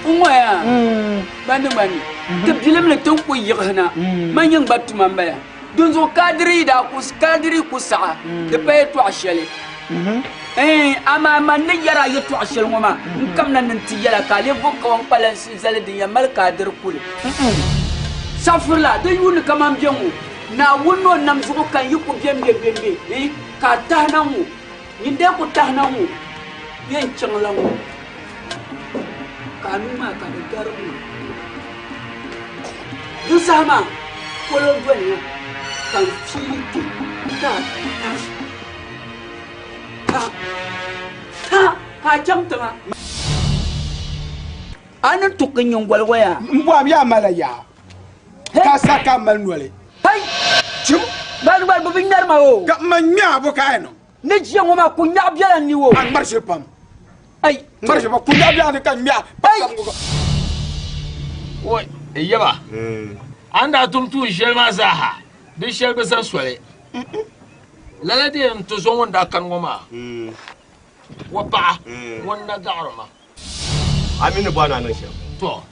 N-ŋɔ yaa, gbandi gbandi, ti bilim ni ti ni ku yiɣisi na, man nyin gba tuma m-bala. Dinzuɣu Kadiri yi daa ku, Kadiri yi ku saɣi, di pa yɛtɔɣ shɛli. Ɛɛn, amaa man ni yɛr a yɛtɔɣ shɛli ŋɔ maa, n kamina ni n ti yɛl a ka a lee bo kawan kpalansi zali din yɛn mali ka a diri kuli. Saɣifirila, di yuuni kaman bɛ ŋɔ, Naawuni ni o nam zuɣu ka n yi ku bembe bembe, ɛɛn, ka a tahi na ŋɔ. Nyin dee ku tahi na ŋɔ yɛn chaŋla ŋɔ ka a nuu maa ka di gari ŋɔ. Di saha maa polo doliya ka n fiili kpe ka a ta ta ka a chaŋ tiŋa. A ni tuki nyiŋgoli ŋɔ yaa? M bɔhim yaa mali yaa ka sa ka mali noli. Hai! Chim! Gbali gbali bɛ bi ŋmɛri ma o. Ka m ma ŋmɛ a bo ka a yɛn niŋ? Ni jia ŋɔ maa kunyaɣu bela n ni o. A ŋmari shili pam. Ai! Ŋmari shili pam. Kunyaɣu bela ni ka ŋmɛ a. Ai! Oi, yaba, a ni daa tum tuun shɛli maa zaaha, di shɛli bi zani soli. Lala dee n ti zo ŋun daa kani ŋɔ maa, o paɣa ŋun na gaɣiri ma. A mi ni bɔri ni a niŋ shɛm? Tɔ.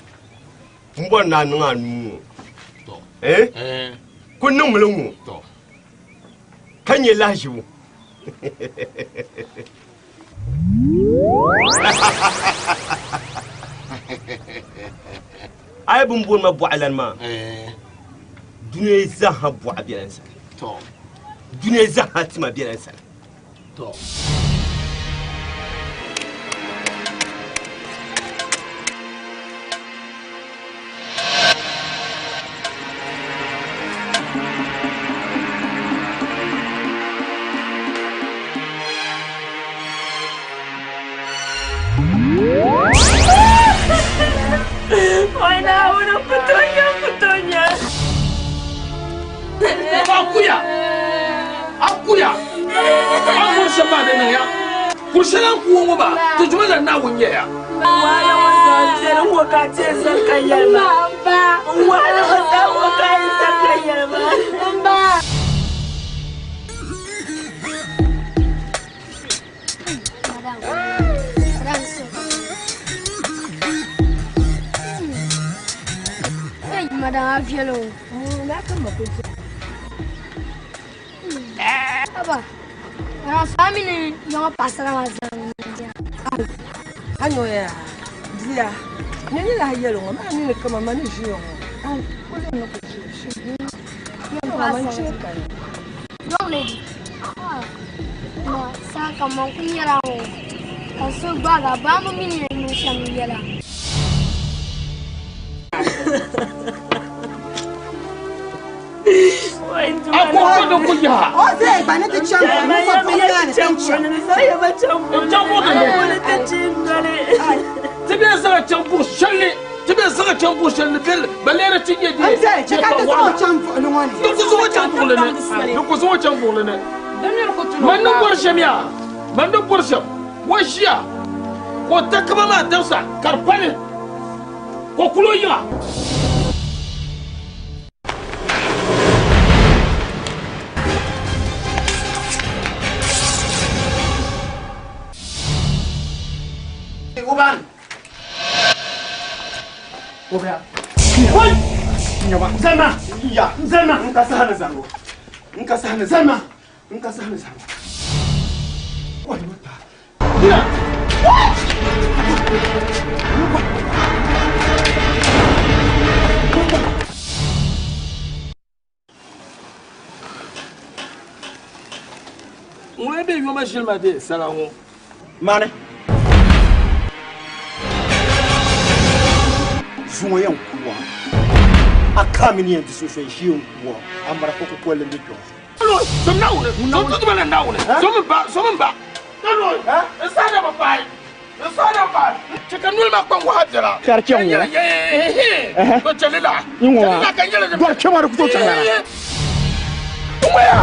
M bɔri ni a niŋ a nuu ŋɔ. Tɔ. Eh? Ku niŋmi li ŋɔ. Tɔ. Ka nyɛ lahiʒibu. A yi bini booni ma bɔɣilani maa, dunia zaaha bɔɣa bela n sani. Tɔ. Dunia zaaha tima bela n sani. To. Oi, Naawuni, n ku tooi nya, n ku tooi nya. A kuya! A kuya! A kuri shɛm maa di niŋya. Kuri shɛli a ni ku ŋɔ maa, ti juma la Naawuni nyɛ ya. Wahala ŋɔ zaa viɛli ŋɔ ka a ti yɛn zali ka yɛli ma. Wahala ŋɔ zaa ŋɔ ka a yɛn zali ka yɛli ma. Madam a viɛli o. Aba, madam so a mi ni yɔŋɔ paɣasara maa zaa A nyoya bia nyɛ nyɛla a yɛli ŋɔ maa nini kama ma ni ʒiya ŋɔ kuli ni ku ʒi Young lady, ma saha kam man ku nyɛla ŋɔ ka so gbaagi a baa mi ni yɛn niŋ shɛm n-yɛla. A kuhi di ku yaha. O zee gba ni ti chaŋ ni so buɣim maa ni ti chaŋ. N chaŋ buɣi ni. Ti bɛ zaŋ chaŋ buɣi shɛli ti bɛ zaŋ chaŋ buɣi shɛli ni bɛ ba leeri ti nyɛ di. N zee chɛ ka ti zaŋ o chaŋ buɣili ŋɔ ni. Di ku zaŋ o chaŋ buɣili ni. Di ku zaŋ o chaŋ buɣili ni. Man ni bɔri shɛm yaa man ni bɔri shɛm o ʒiya ka o takaba maa dabisa ka di pali ka o kuli o yiŋa. Zalima! Ya! Zalima! N ka saha ni zanibu. N ka saha ni zalima. N ka saha ni zanibu. Ŋuna bɛ yoma ʒili ma dee sala ŋɔ. Mani. Zuŋɔ yɛn ku wa. A ka mi ni yɛn di so shɛli ʒi yɛn ku wa. A mara ka kukoli n bɛ kpɛ ŋɔ. Som Naawuni, som tuntuma la Naawuni, som n ba, som n ba. N saha na bi paai, n saha na bi paai. Chɛ ka noli maa kpaŋ waha biɛla. Ka di chɛ ŋɔ. To chɛli la, Ŋɔ chɛli la ka n yɛli ni. Dɔri kpɛ maa di ku tooi chaŋ lala. Ŋɔya!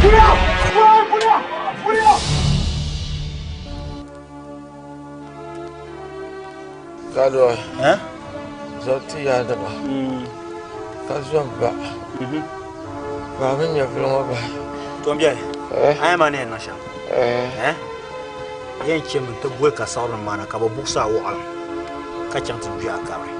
Kuliya! Kuliya! Kuliya! Kaluwa zo ti yaadaba ka zo ba ka a bi nyɛ vuli ŋɔ bahi. Tom biɛni. A yɛn ma ni yɛn niŋ shɛm. Eh? Yɛn chɛ mi ti boli ka saɣiri maa na ka bɛ buɣisi a wɔɣilim ka chaŋ ti gbi a kabiri.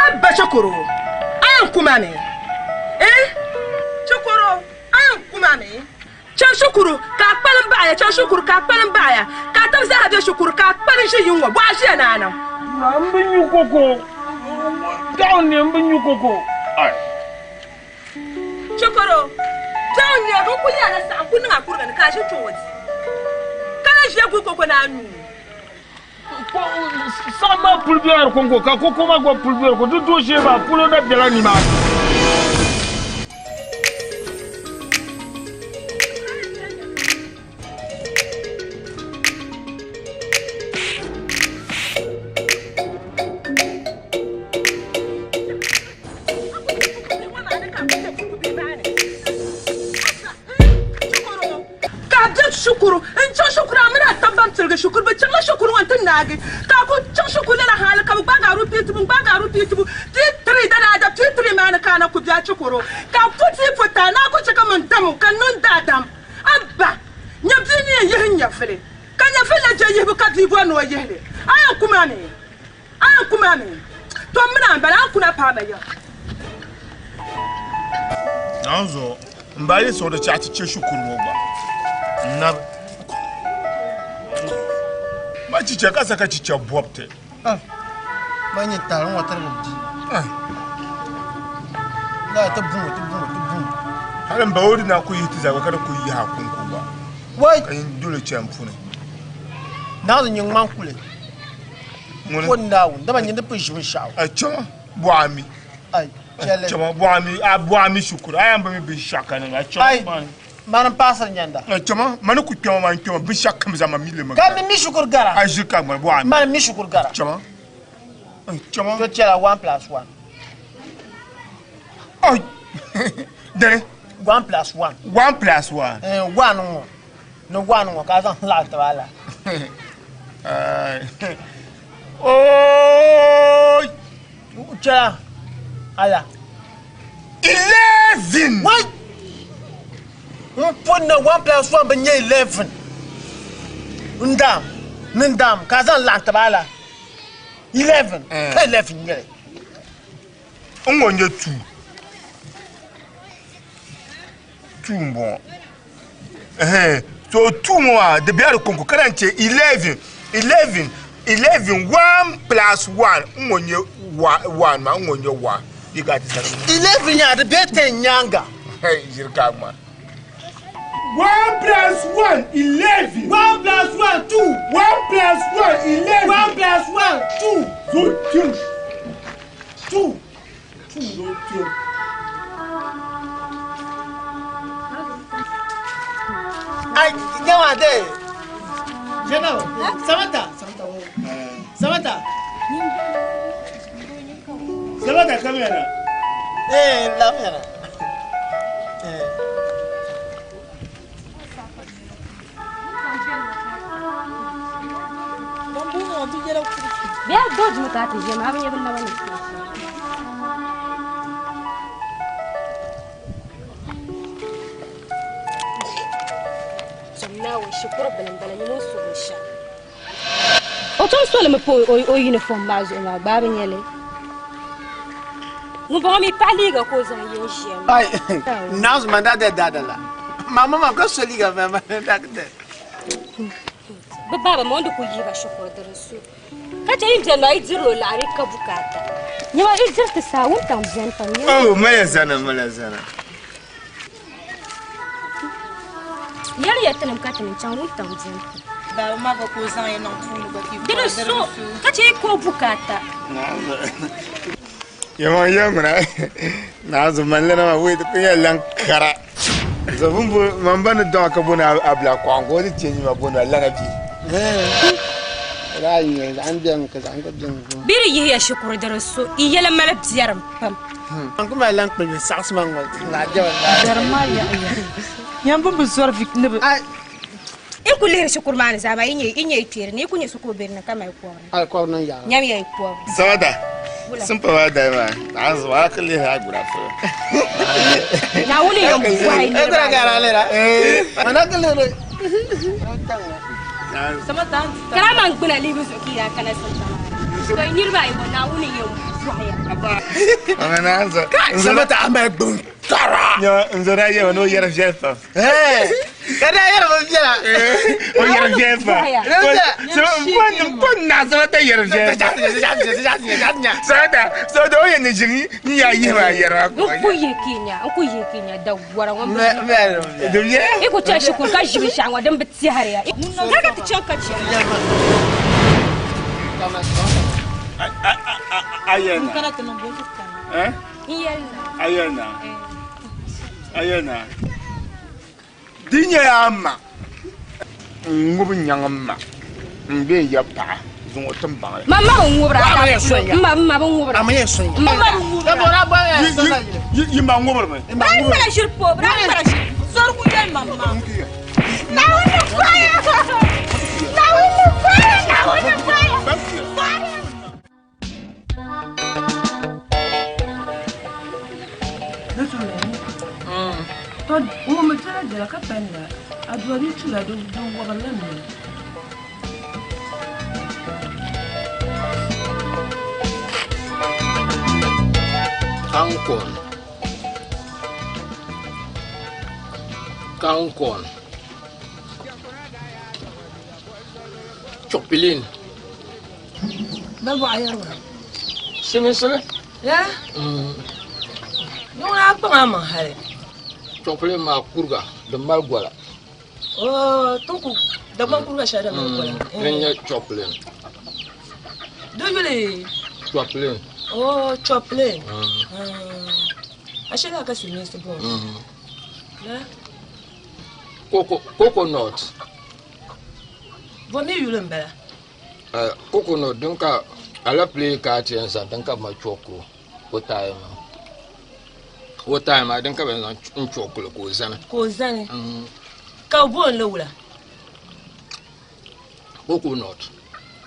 Abba Shukuru, a yɛn kuma mi eh Shukuru, a yɛn kuma mi Chaŋ shikuru ka a kpalim baɣaya, chaŋ shikuru ka a kpalim baɣaya, ka a tab zaaha be shikuru ka a kpalim ʒi yiŋ ŋɔ, bɔɣa ʒiya ni a niŋ. M bi nyu koko. Biɛɣu n-ne m bi nyu koko. Ai. Shikuru, biɛɣu n-ne din kuli nyɛla saɣim ku niŋ a kuriga ni ka a ʒi kpe ŋɔ di, ka lahi ʒiya guli koko ni a nyu. Saɣim maa puli bela di kɔŋko ka koko maa gba puli be di ko. Di dooshee maa polo na bela nimaani. Ka a be shikuru n-chaŋ shikuru a mini a taba ban piligi shikuru bɛ chaŋla shikuru ŋɔ nti naagi ka a ku chaŋ shikuru lala hali ka bɛ gbaagi a rupii tibu n-gbaagi a rupii tibu P3 dana a da P3 maa ni ka a na ku be a shikuru ka a pu tii puti a ni a ku che ka man dam o ka n niŋ daadam a ba nya bia ni yɛn yihi nyɛvili ka nyɛvili la je yihibu ka bia bɔri ni o yihi li a yɛn ku ma mi a yɛn ku ma mi to m mini a m-bala a ni kuna paai ma yiŋa. Naanzuo, m ba yi suɣudi chaɣ ti chɛ shikuru ŋɔ gba, n nabi. Ma chicha ka sa ka chicha bɔbi ti. Ma nyɛ tahili ŋɔ tiri bi di. Laa ti buŋo ti buŋo ti buŋo. Hali m ba o di na ku yihi ti zaa gba ka di ku yihi a kuŋko gba. Wai! Ka nyin doli chani puuni. Naanzu nyɛ ŋman kuli. Ŋuni? Ko Naawuni, dama nyin di pun ʒi binshɛɣu. A chama bɔɣa mi. Ai, chɛli. Chama bɔɣa mi, a bɔɣa mi shukuru, a yɛn bi mi binshɛɣu ka niŋ, a chama Ai, bɔɣa mi. mani m-paasiri nyɛnda. A chama, mani ku kpɛma, mani kpɛma, binshɛɣu kam zaa, man mi li mi Ka mi mi shukuru gara. A ʒiri ka ŋmani bɔɣa mi. Mani mi shukuru gara. Chama, a chama. To chɛla 1 plus 1. Ai, dini? 1 plus 1. 1 plus 1. 1 ŋɔ. Ni 1 ŋɔ ka a zaŋ laɣim taba ala. Oi! Chɛla ala. 11! Wai! N pun na 1 plus 1 bi nyɛ 11. N daam, ni n daam ka a zaŋ laɣim taba ala. 11. Ka 11 nyɛli. N ŋɔ nyɛ 2. 2 m bɔŋɔ. Ɛhɛn. So 2 ŋɔ maa di bela di kɔŋko ka naan che 11, 11, 11, 1 plus 1 n ŋɔ nyɛ 1 maa, n ŋɔ nyɛ 1. Di ka ti sani. 11 nyaa di be 10 nyaaŋa. Hey, ʒiri ka ŋma. 1 plus 1, 11. 1 plus 1, 2. 1 plus 1, 11. 1 plus 1, 2. So Zainab, Samantha, Samantha, oh. Samantha. Samantha, come here now. Eh, lafiya na. Eh. Biya dodge mi ka ti ʒiya maa, a bi nya bɛ naba ni. Shikuru bili m-bala nyini o suhuri shɛm. O tom soli mi pa o uniform maa zuɣu maa gba a bi nya li. Ŋumbɔŋɔ mi paɣa liiga ka o zaŋ ye n-ʒiya maa. Ai, nazu man da da da da la. Mama ma ka so liiga ma ma da da. Bɛ baaba ma o ni di ku yihi ba shikuru di di so. Ka chɛ yi beni maa yi dirila o laɣiri ka bukaata. Nyama yi diri ti saa wuntaŋ beni pam. Oh, mali zana, mali zana. Yɛli ya tinim ka tinim chaŋ wuntaŋ beni. Baba maa gba ka o zaŋ ya niŋ puuni gba ka yi Di di so ka chɛ yi ka o bukaata. Yɛma yɛ ŋuna naazu man lana maa wait ku nyɛla lan kara. So bun bo man ba ni dɔŋa ka bo ni abila kɔŋ ka o ti change ma bo ni lana bi. Bɛ di yihi ya shikuru di di so yi yɛla mali biɛrim pam. An ku mali lan kpilbi saɣisi ma ŋɔ zaɣ jɛba Biɛrim maa yaɣiya. Yɛn bun bi zɔri vi ni bi. Yi ku lihiri shikuru maa ni zaa maa yi nya yi kpeeri ni yi ku nya shikuru bihi ni ka mali kɔbiri. Ai kɔbiri niŋ yaɣa. Nyam ya yi kɔbiri. Sabata sun pa maa dali maa naazu maa ka lihiri a gura firi. Naawuni yɛn bɔhi niriba ayi. Mana ka lihiri. Karaman gbuna lihibu zuɣu ka yi daa kana sinta maa ni. To yi niriba ayi ŋɔ Naawuni yɛn bɔhi ya. Sabata a mali gbun kara. N zo daa yɛma ni o yɛri viɛli pam. Ka daa yɛri bi viɛla. O yɛri viɛli pam. N na Sabata yɛri viɛli pam. Sabata Sabata o yɛn ni ʒini n yaa yihi maa yɛri maa. N ku yihi ka yi nya n ku yihi ka yi nya dagɔra ŋɔ bi yi ku chaŋ shikuru ka ʒi binshɛɣu ŋɔ din bi tɛhiri ya. Ka ka ti chaŋ ka chɛ. Ayɛna. N yɛli na. Ayɛna. Ayɛna. Di nyɛla a ma n ŋubi nyaŋ m ma m be n ya paɣa zaŋ o tim baŋli. Ma ma bi ŋubira n ma ma bi ŋubira. N ma bi ŋubira. Yi ma ŋubirimi. Daa kpala ʒiri poobu daa kpala ʒiri. Zɔrigu yɛli ma ma. Naawuni bɔya. Naawuni bɔya. Naawuni bɔya. To ŋun mi jɛla jɛla ka pa ni a dua bee chula di wɔbirila noli. Kankon. Kankon. Chopilin. Bɛ bɔɣa yɛri wa. Siminsili. Ya? Ni ŋuna a kpaŋ a maŋ hali. Chopilin maa kuriga din mali gola. Oo, tin ku Dagbaŋ kuriga shɛli din mali gola. Din nyɛ chopilin. Di yuli? Chopilin. Oo, chopilin. A shɛli a ka silimiinsi bɔŋɔ. Ya? Coconut. Bo mi yuli m-bala? Coconut din ka alapile ka ti yɛn zaŋ din ka bi ma chɔku o taaya maa o taaya maa din ka bi zaŋ n chɔkuli ka o zani ka o zani ka bi booni li wula coconut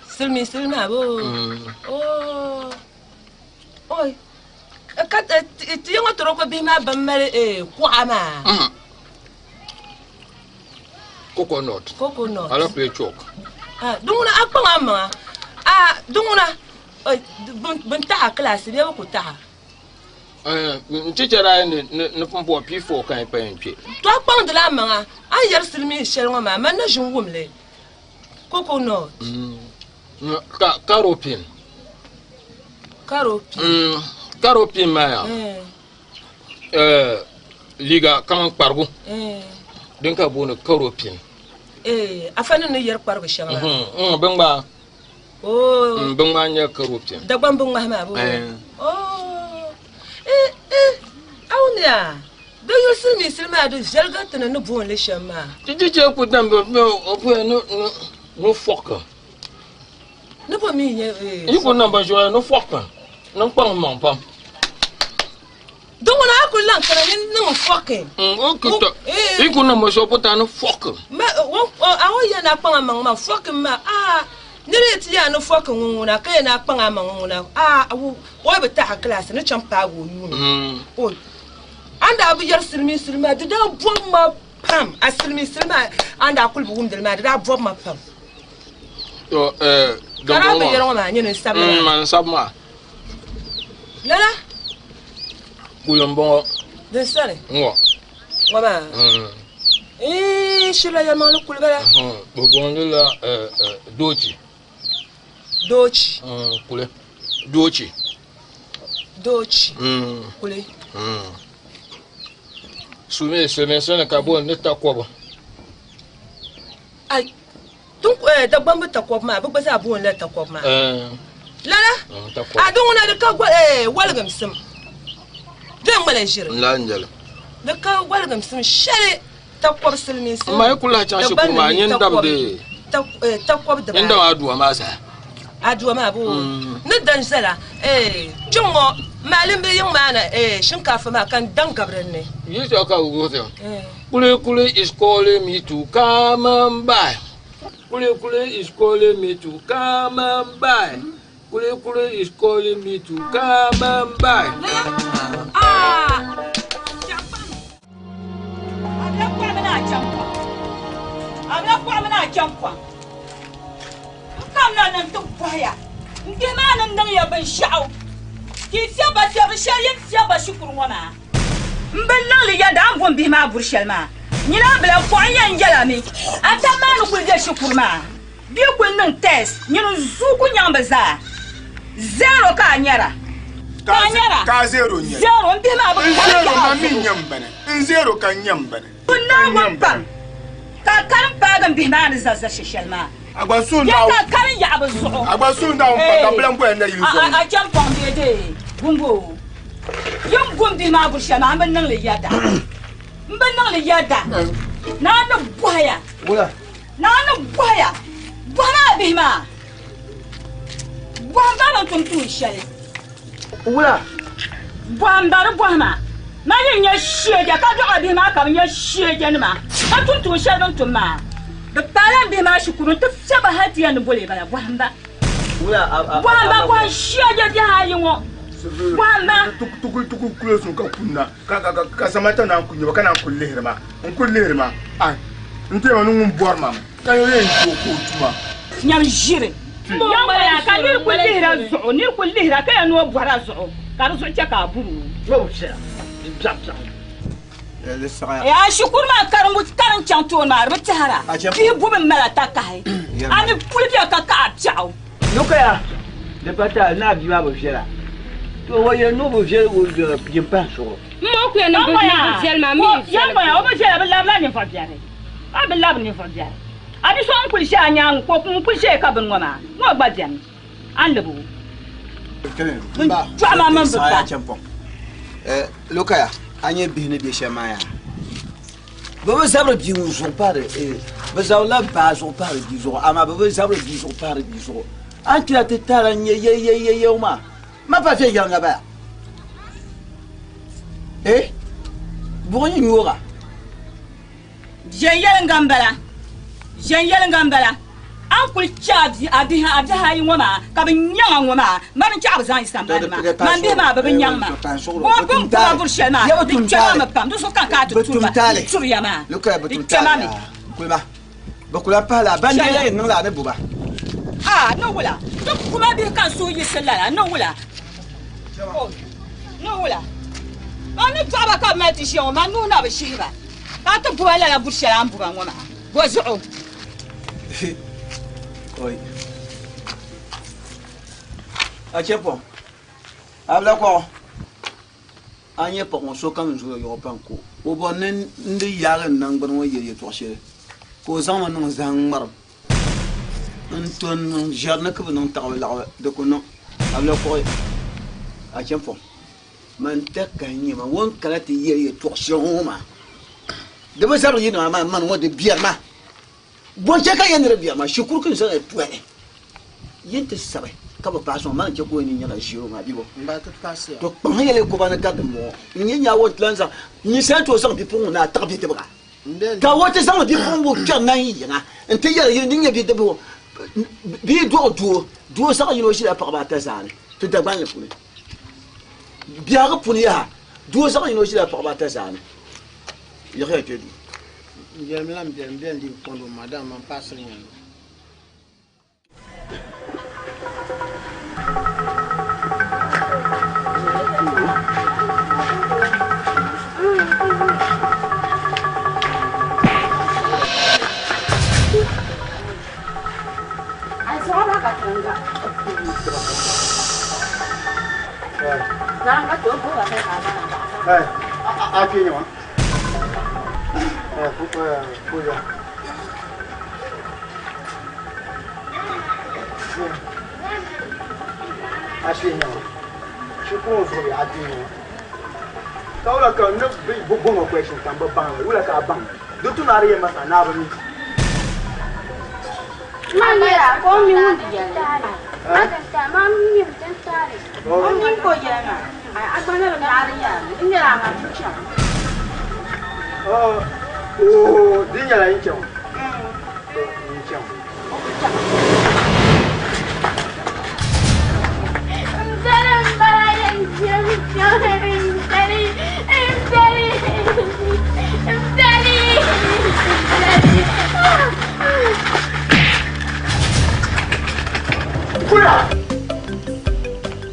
silimiinsili maa bo oo oi ka ti yiŋɔ toroko bihi maa ban mali kuɣa maa Coconut. Coconut. Alapile chalk. Ah, di ŋuna a kpaŋ a maŋa. Ah, di ŋuna bin taha class bee bi ku taha. N teacher daa ni ni pumpɔŋɔ P4 ka yi pa yɛn kpe. To a kpaŋdila a maŋa a ni yɛri silimiin shɛli ŋɔ maa man na ʒin wum li. Coconut. Ka karopin. Karopin. Karopin maa yaa. Liiga kaman kparigu din ka booni karopin. Afa ni ni yɛri kparigu shɛŋa maa. Binŋmaa. Binŋmaa n-nyɛ karopin. Dagbaŋ binŋmahi maa boo. Awumiya, di yuli silimiinsili maa di viɛligi ti ni ni booni li shɛm maa. Ti di chɛ ku dambi o puya ni. Ni fɔki. Ni bo mi nyɛ eh. Yi ku niŋ binshɛɣu ni fɔki ni kpaŋ maŋ pam. Di ŋuna a ku laŋ kana ni niŋ fɔki. O ku tɔ yi ku niŋ binshɛɣu puta ni fɔki. Ma a ŋɔ yɛn na kpaŋ a maŋ maa fɔki ma a niri yi ti yɛn ni fɔki ŋun ŋuna ka yɛn na kpaŋ a maŋ ŋuna a o yi bi taɣi kilaasi ni chaŋ paagi o yuuni o a ni daa bi yɛri silimiinsili maa di daa bɔbi ma pam a silimiinsili maa a ni daa kuli bi wumdili maa di daa bɔbi ma pam. To eh Ka daa bi yɛri ŋɔ maa nyɛ ni n sabi maa. Man sabi maa. Lala. Kuli n bɔŋɔ. Din sani. Ŋɔ. Ŋɔ maa. Ee shirila yɛlimaŋli kuli bala. Bɛ booni la doochi. Doochi. Kuli. Doochi. Doochi. Kuli. Silimiinsi ni ka booni ni takɔbu. Ai Dagbaŋ bi takɔbu maa bɛ gba zaa booni la takɔbu maa. Lala a di ŋuna di ka waligimsim bɛ ŋmala ʒiri. N lahi nyɛli. Di ka waligimsim shɛli takɔbu silimiinsi. M ma yi kuli lahi chaŋ shikuru maa nyin dam di takɔbu dibaayi. Nyin dam aduwa maa zaa. Aduwa maa boo ni dan zala kpiŋ ŋɔ maalim bi yiŋ maa na shinkaafa maa ka n daŋ gabi din ni. Yi shɛli ka bɛ wuhi Kuli kuli is calling me to come and buy. Kuli kuli is calling me to come and buy. Kuli kuli is calling me to come and buy. N bihi maa ni niŋ ya binshɛɣu ka yi fiɛbi ba fiɛbi shɛli yi ni fiɛbi ba shikuru ŋɔ maa. M bi niŋ li yɛda a ni bo m bihi maa buri shɛli maa. Nyini a bila kɔɣu n-yɛn yɛl a mi a taba maa ni kuli be shikuru maa bɛ yi kuli niŋ test nyini n-zuui ku nyaŋ bɛ zaa. Zero ka a nyara. Ka a nyara. Ka a zero n-nyɛ li. Zero m bihi maa bi N karim zero yaɣa ma mi zuɣu. n-nyɛ m bini. N zero ka n nyɛ m bini. Bɛ naawuni pam ka a karim paagi m bihi maa ni za za shɛli maa. A gba suhu Yɛ n-daa ka a karim yaɣi bɛ zuɣu. A gba suhu n-daa wum pam ka bilan goya na yili zuɣu ni. A chɛmpɔŋ bee dee gumbo. Yi ni gum bihi maa buri shɛli maa, m bi niŋ li yɛda. M bi niŋ li yɛda. Naa ni bɔhi ya. Naa ni bɔhi ya. Bɔhi maa bihi maa. Bɔhim ba bɛ ni tum tuun shɛli. Bɔhim ba di bɔhi ma. Man yi nyɛ shɛja ka dɔɣi a bihi maa ka bɛ nyɛ shɛjanima ka tum tuun shɛli bɛ ni tum maa. Bɛ paala m bihi maa shikuru nti fiɛ ba hal ti yɛn ni boli ba la. Bɔhim ba. Bɔhim ba bɔhim shɛja bihi ayi ŋɔ. Bɔhim ba. Tukuli tukuli kulo sun ka kunna ka ka ka samata naan ku nyɛ ba ka naan ku lihiri ma n ku lihiri ma ai n tema ni ŋun bɔri ma mi ka yɛn yɛn ti o ka o tuma. Nyam ʒiri. Yɛŋ ka nir ku lihira zuɣu, nir ku lihira ka yɛn ni o bɔra zuɣu, ka di zuɣu chɛ ka a buri o. A shikuru maa karimbu karim chaŋ tooni maa di bi tɛhira. Bihi gubi m-mali a takahi. A ni kuli be ka kaɣa piɛɣu. Nukaya, di pa taali ni a bia maa bi viɛla. To o yɛn ni o bi viɛli o yin pahi zuɣu. M ma o ku yɛn niŋ bi viɛli maa mi yi viɛli. Yɛŋgɔya, o bi viɛla, bɛ labila ninvuɣ biɛri. A bi labi ninvuɣ biɛri. A bi so n-kuli ʒe a nyaaŋa ka o n-kuli ʒeya ka bini ŋɔ maa, ŋɔ gba beni. A ni lab o. N dɔɣi ma mini bɛ ba. Lukaya, a nya bihi ni be shɛm maa yaa? Bɛ bi zabiri bia ŋun zuɣu pahiri, bɛ zabirila baa zuɣu pahiri bia zuɣu, amaa bɛ bi zabiri bia zuɣu pahiri bia zuɣu. A ni kpɛra ti taara n-nyɛ yɛyɛyɛyɛo maa, ma pa viɛnyɛliŋga bala. Eh, buɣim yi nyooga. Viɛnyɛliŋga m-bala, viɛnyɛliŋga m-bala. A ni kul chɛ a bihi a bihi ayi ŋɔ maa ka bɛ nyaŋ a ŋɔ maa, mani n-chɛ a bi zaŋ yi sambani maa. Man bihi maa, bɛ bi nyaŋ ma. Bɔ bɛ ni bɔri a buri shɛli maa, di kpɛm a mi pam, di zuɣu ka n kana ti turi ba, di turiya maa, di kpɛm a mi. Chɛliya. A ni wula, ti kuma bihi ka n suhu yiɣisi lala, ni wula? Ni wula? Man ni dɔɣi ba ka bɛ mali ti ʒiya ŋɔ, man nuu na bi shihi ba. Ka a ti bu ba lala buri shɛli a ni bu ba ŋɔ maa, bɔ zuɣu? A chɛ pɔŋ, a bila kɔɣu, a nya paɣ ŋɔ sokam n zɔr o yɔɣu pam ka o bɔri ni n di yaagi n naŋgbani ŋɔ yɛli yɛtɔɣ shɛli, ka o zaŋ ma niŋ zahim ŋmarim n-to n-niŋ ʒiɛri ni ka bi niŋ taɣibu laɣibu di ku niŋ. A bila kɔɣu, a chɛ pɔŋ. Man takahi n-nyɛ ma, o ni kana ti yɛli yɛtɔɣ shɛli ŋɔ maa, di bi zabiri yinima maa, mani ŋɔ di biɛri ma. Bɔnchɛ ka yɛn ni di biɛri maa shikuru ku zaŋ tɔhi yin ti sabi ka bi paasi ŋɔ maa ni chɛ ka o ni nyɛla zero maa bibɔ. To kpaŋ yɛli koba ni ka dimbɔŋɔ n nyɛ nyaa o ti lan zaŋ ninsal ti o zaŋ bipuɣiŋ ni a taɣi bidibiga ka o ti zaŋ bipuɣiŋ kpɛri na yiŋa n ti yɛli yi ni nyɛ bidibiga bee dɔɣi doo doo zaɣ yino ʒila paɣaba ata zaani ti Dagbanli puuni biɛhigu puuni yaha doo zaɣ yino ʒila paɣaba ata zaani yiɣisiya kpɛ duu. N biɛlim lan biɛlim bɛn di kɔndo maa dama man paasiri nyɛli.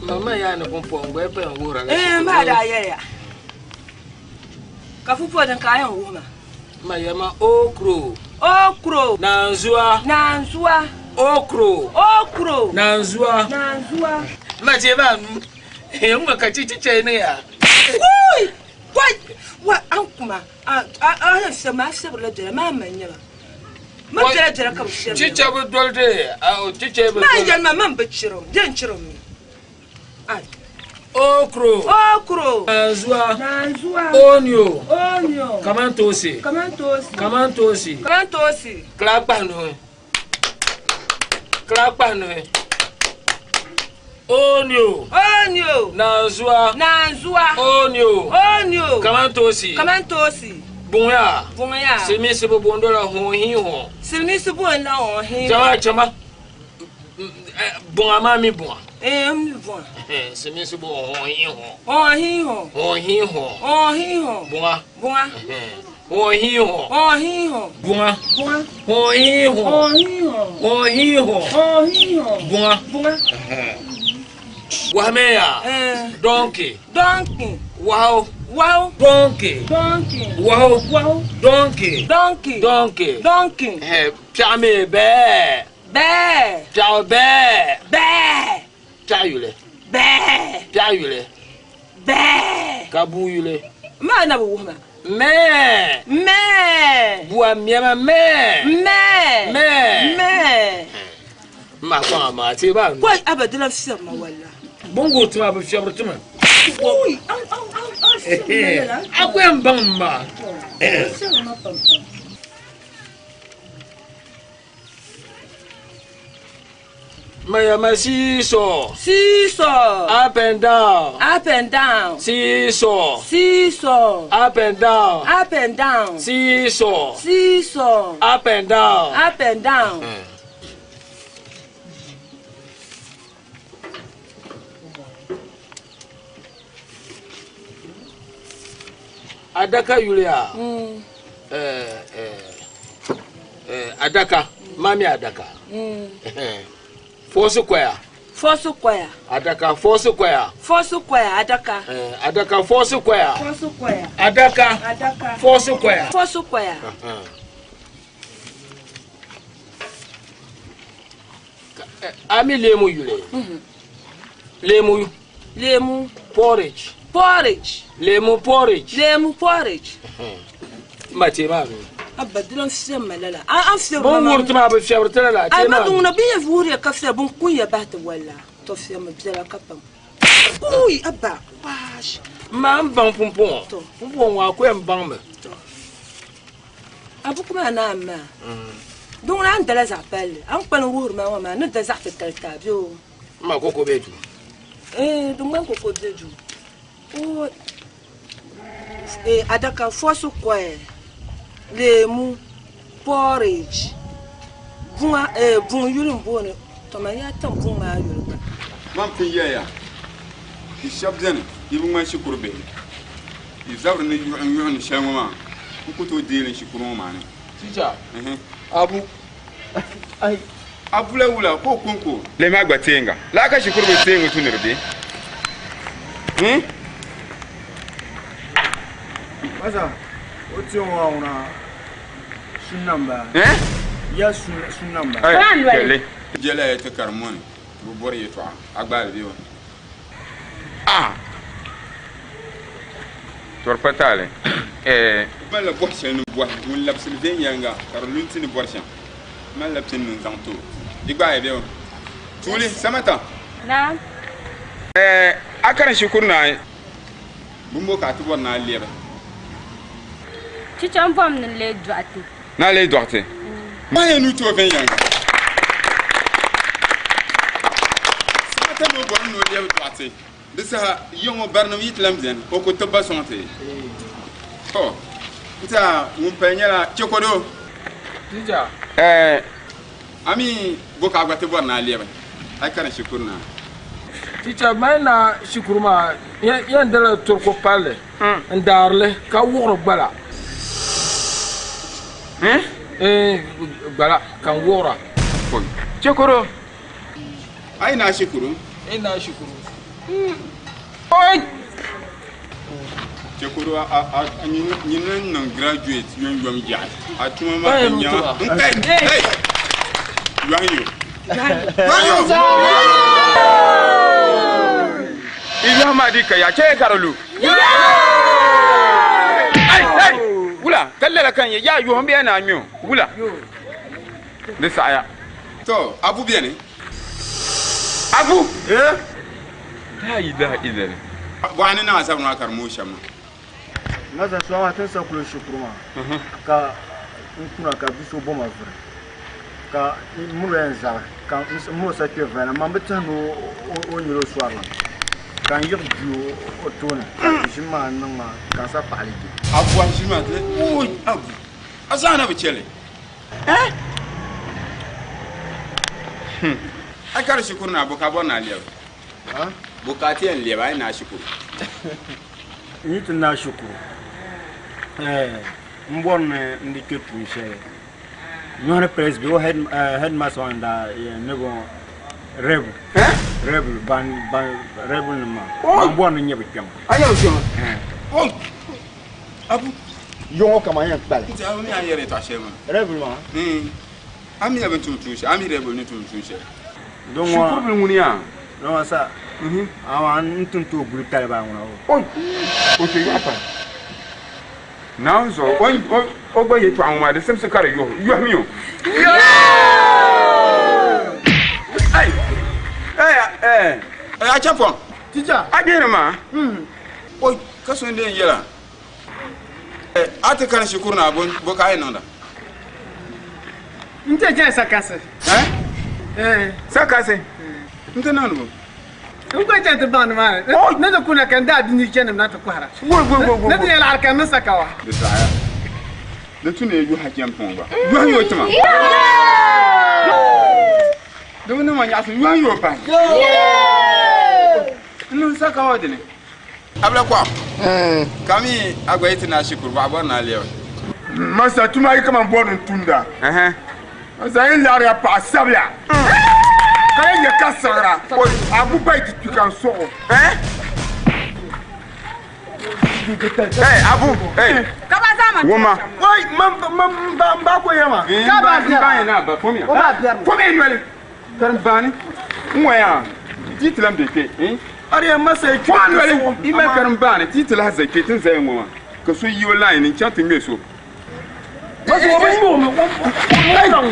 Mama yaa ni pumpɔŋ n gba pa yɛn wuhira la Eh, maa daa yɛliya ka fufuo din ka a yɛn wuhi ma Ma yɛma okro. Okro. Nanzua. Nanzua. Okro. Okro. Nanzua. Nanzua. Ma che ba nu. Eh, n ka chi chi che ne ya. Wui! Wai! Wa an kuma a a a yɛn fiɛbi ma a fiɛbirila biɛla maa ma nyɛba. Ma biɛla biɛla ka bi fiɛbi. Chi che bi doli de. A o chi che bi. Maa yɛli ma man bi chiro. Den chiro mi. Okro. Okro. Nanzua. Nanzua. Onio. Onio. Kamantosi. Kamantosi. Kamantosi. Kamantosi. Kila kpahinu. Kila kpahinu. Onio. Onio. Nanzua. Nanzua. Onio. Onio. Kamantosi. Kamantosi. Bunya. Bunya. Silimiinsi bi booni la hɔn hɔn. Silimiinsi booni la hɔn hin. Jama chama. Buŋa maa mi buŋa. Eh, n mi buŋa. Silimiinsi bo hɔn hin hɔn. Hɔn hin hɔn. Hɔn hin hɔn. Hɔn hin hɔn. Buŋa. Buŋa. Hɔn hin hɔn. Hɔn hin hɔn. Buŋa. Buŋa. Hɔn hin hɔn. Hɔn hin hɔn. Hɔn hin hɔn. Hɔn hin hɔn. Buŋa. Buŋa. Wahameya. Donkey. Donkey. Waho. Waho. Donkey. Donkey. Waho. Waho. Donkey. Donkey. Donkey. Donkey. Piɛɣu mi bɛɛ. Bɛɛ. Piɛɣu bɛɛ. Bɛɛ. Piɛɣu yuli. Bɛɛ. Piɛɣu yuli. Bɛɛ. Ka bua yuli. Maa na bi wuhi ma. Mɛɛ. Mɛɛ. Bua mɛma mɛɛ. Mɛɛ. Mɛɛ. Mɛɛ. N ma kpaŋ a maa ti baa nu. Koi aba di la fiɛbi ma walla. Bongo tima bi fiɛbiri tima. Ui, an an an an fiɛbi ma lala. A ku yɛn baŋ n maa. Fiɛbi ma pam pam. Mayama seesaw. Seesaw. Up and down. Up and down. Seesaw. Seesaw. Up and down. Up and down. Seesaw. Seesaw. Up and down. Up and down. Adaka yuliya. Adaka. Mami adaka. Four square. Four square. Adaka four square. Four square adaka. Adaka four square. Four square. Adaka. Adaka. Four square. Four square. Ami lemu yule. Lemu. Lemu. Porridge. Porridge. Lemu porridge. Lemu porridge. Ma te ma mi. Abba dilan fiɛm ma lala. An fiɛm ma. Bon wuri tima bi fiɛbiri ti lala. Ai ma dun na bi yɛ wuri ka fiɛ bun kun yɛ bahi ti walla. To fiɛm biɛla ka pam. Ui abba. Waash. Ma n baŋ pumpɔŋɔ. Pumpɔŋɔ ŋɔ a ku yɛn baŋ mi. A buku maa na ma. Di ŋuna a ni dala zaɣ palli, a ni kpalim wuhiri ma ŋɔ maa, n ni da zaɣ titali ti a bee o? M ma koko bee duu? Ee, di ŋmani koko be duu. O, ee, adaka fɔsi kɔya, leemu, porridge, buŋa, ee, buŋ yuli m-booni, tɔ man yaa tam buŋ maa yuli gba. Man pun yɛliya, Yi shɛb beni, yi bi ŋmani shikuru bihi. Yi zabiri ni yuɣim yuɣim ni shɛli ŋɔ maa, n ku tooi deei li n shikuru ŋɔ maa ni. Teacher, Abu. Abu la wula ka o kɔŋko? Lɛm a gba teenga. Lala ka shikuru bihi teengi tu ni di be. Hi? Masa, o ti ŋɔ maa ŋuna sunna m-bala. Eh? Ya sunna m-bala. Ai, kpɛli. Jɛla ya ti karim ŋɔ ni bi bɔri yɛtɔɣa, a gbaali bɛ o. Ah! Tɔri pa taali. Eh. Malila bɔhi shɛli ni bɔhi ŋun labisili viɛnyɛliŋga ka di lu nti ni bɔri shɛm. Malila pini ni n-zaŋ ti o. Di gbaaya bɛ o. Tuuli, Samata. Naam. Eh, a karim shikuru naai. Bimbo ka a ti bɔri ni a lɛbi? Chicha m-bɔmi ni n leei dɔɣite. Ni a leei dɔɣite? Maa yɛn nuu ti o viɛnyɛliŋga. Samata ni o bɔri ni o lɛbi dɔɣite. Di saha ya ŋɔ barinim yi ti lan beni, o ku tib ba sɔŋ ti. To, n tiɛha ŋun paya nyɛla Chekodo. Teacher. Ɛɛ, a mi bo ka a gba ti bɔri ni a lɛbi a yi karim shikuru na? Teacher, mali na shikuru maa yɛn dala toroko palli n daari li ka wuɣiri gbala. Ɛɛ, gbala ka n wuɣira. Chekodo, a yi naai shikuru? N naai shikuru. Oi! Chekoro a nyini n niŋ graduate yom yom yaɣi a tuma maa ka nya n kai hey yɔhi yo yɔhi yo i yɔhi maa di ka ya chɛ ka di lu hey hey wula ka lala ka n yɛ yaa yɔhim bee naa ŋmɛ o wula di saɣaya to abu beni Abu! Eh? La ilaha illallah. Bɔɣa ni naa zabiri maa ka di mooi shɛm maa. Masa so maa tin sa kuli shikuru maa ka n kuna ka bi so boma vuri ka muro yɛn zabi ka n muro sa kpɛ vaya na man bi tihi ni o nyɛla o sɔrila ka n yiɣi du o tooni ka ʒim maa niŋ ma ka n sa paɣali je. Abu a ʒim maa ti ooi Abu a zaa na bi chɛli. Eh? A kari shikuru na bo ka bɔri ni a lɛbi? Bo ka a ti yɛn lɛbi a yi naai shikuru? N yi ti naai shikuru, m bɔri ni n di kpe tuun shɛli. Nyɔhiri Presby o headmaster maa n-daa yɛn ni bɔŋɔ Rebel. Rebel ban ban Rebel nim maa. M bɔri ni n nyɛ bɛ kpɛma. A nyɛ bɛ kpɛma? Abu. Yɔŋɔ kaman yɛn kpali. Nti a mi a ni yɛri yɛtɔɣa shɛli maa. Rebel maa? A mi a bi tum tuun shɛli, a mi Rebel ni tum tuun shɛli. Shikuru bili ŋuni yaa? Dɔŋɔ sa, amaa n ti ni tooi guli taliba ŋuna o. Oi! O ti yɔɣi pam. Naawuni zuɣu, o gba yɛtɔɣa ŋɔ maa di simsi ka di yɔhi, yɔhimi o. Ai! Ai! Ai! A chɛpɔŋ. Teacher. A gbihiri maa. Oi! Ka so n-lee yɛla. A ti kani shikuru na bo ka a yi niŋda? N ti chani sakasi. Eh? Sakasi? N ti niŋdi bo? N kuli chani ti baŋ ni maa ni. Ni ti kuna ka n daa bini chani na ti kɔhira. Ni ti nyɛ laɣiri ka n niŋ sakawa. Di saɣaya. Di tu ni yuha chani pɔŋ gba. Yuha yo tima. Di bi niŋ ma nyaɣisim yuha yo pahi. N niŋ sakawa dini. Abla kɔɣim ka mi a gba yi ti naai shikuru bɔɣa bɔri ni a lɛbi. Masa tuma yi kaman bɔri ni tumda. Masa yi laɣiri ya paɣa sabila ka yi nyɛ ka siɣira a ku payi ti kpi ka n sɔɣ o. Hey, Abu, hey. Wuma. Oi, man ba n ba ko yɛma. Ka ba n ba yɛn na ba fomya. Fomya noli. Karimbaani n-ŋɔya ti ti lan be kpe. Ariya masa yi Fɔŋ noli i mali karimbaani ti ti lahi za kpe ti ni zaya ŋɔ maa ka so yi o line ni n-chaŋ ti ŋme so. Masa o bi ŋme o mi o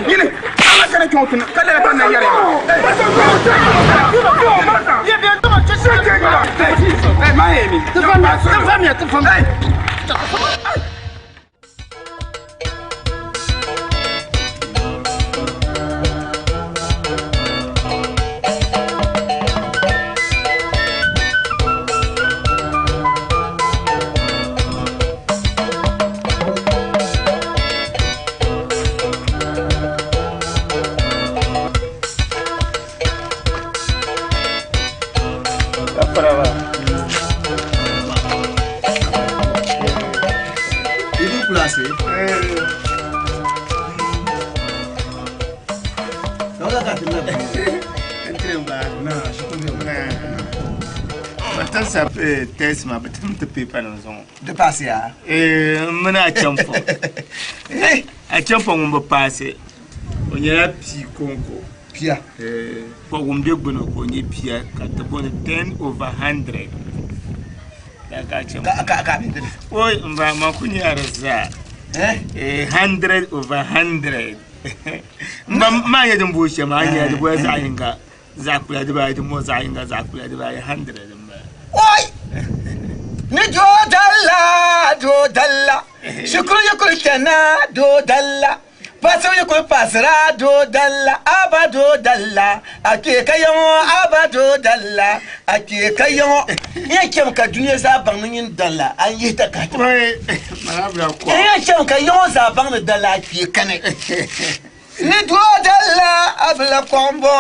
Nyini a kana kpe ŋɔ ti ka lala ka n na yɛri ya maa. Hey, maa yɛ mi. Ti famiya, ti famiya. Bɛ sa test maa bɛ tim ti paper nim zuŋɔ. Di paasi ya? N mini Achampɔŋ. Achampɔŋ ŋun bi paasi o nyɛla pii konko. Pia? Ka ŋun be gbuni ka o nyɛ pia ka ti booni 10 over 100. Ka ka bi dini? Oi n ba ma ku nyɛ di zaa. 100 over 100. N ba maa nyɛ din booi shɛm a nyɛ di boya zaɣ yinga zaɣ kpula dibaayi di mo zaɣ yinga zaɣ kpula dibaayi 100 n bala. Oi! Ni doo dalla, doo dalla, shikuru yi kuli chana doo dalla. Paɣasara yi kuli paɣasira doo dalla, aba doo dalla, a kpee ka ya ŋɔ, aba doo dalla, a kpee ka ya ŋɔ. N yɛn chɛmi ka dunia zaa baŋ ni nyin dalla a ni yihi takahi ti ma. N yɛn chɛmi ka ya ŋɔ zaa baŋ ni dalla a kpee kani. Ni doo dalla a bi la kɔɣu m-bɔ,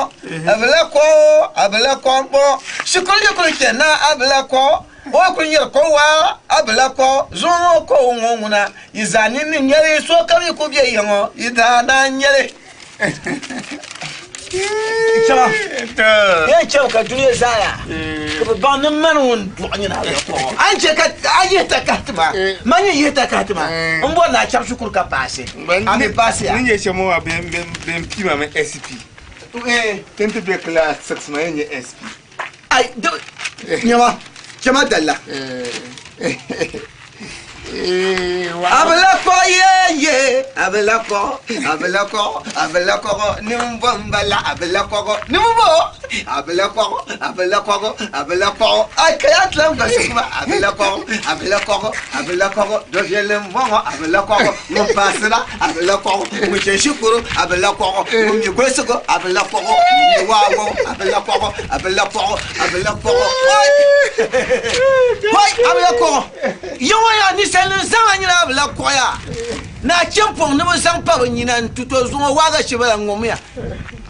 a bi la kɔɣu, a bi la kɔɣu m-bɔ. Shikuru yi kuli chana a bi la kɔɣu. O kuli nyɛri ko waa a bi la ko zuŋɔ ŋɔ ko ŋɔ ŋuna yi zaa nini ni nyɛli sokam yi ku be ya ŋɔ yi daa naan nyɛli. Chama yɛn chɛmi ka dunia zaa yaa ka bi baŋ ni mani ŋun dɔɣi nyina a bi la ko ŋɔ. A ni chɛ ka a yihi takahi ti ma, man yi yihi takahi ti ma m bɔri ni a chabi shikuru ka paasi. A mi paasi ya. Ni nyɛ shɛm ŋɔ maa bɛn pii ma mi SP. Ti ni ti be class 6 maa yɛn nyɛ SP. Ai, nyama, chama dalla. Abilakɔ ye ye, abilakɔ, abilakɔ, abilakɔ, nimbɔ n bala abilakɔ, nimbɔ, abilakɔ, abilakɔ, abilakɔ, ai kaya tilam gba kuma abilakɔ, abilakɔ, abilakɔ, dɔviɛli n bɔŋɔ abilakɔ, ŋun paasira abilakɔ, ŋun chɛ shikuru abilakɔ, ŋun mi golisigu abilakɔ, ŋun mi waago abilakɔ. A bi la kɔɣu, a bi la kɔɣu, oi! Oi, a bi la kɔɣu. Ya ŋɔ yaa ninsalinim zaŋ a nyina a bi la kɔɣu yaa. Naa Chɛmpɔŋ ni bi zaŋ pa bɛ nyina n-ti to zuŋɔ waagashe bala ŋ-ŋɔmiya.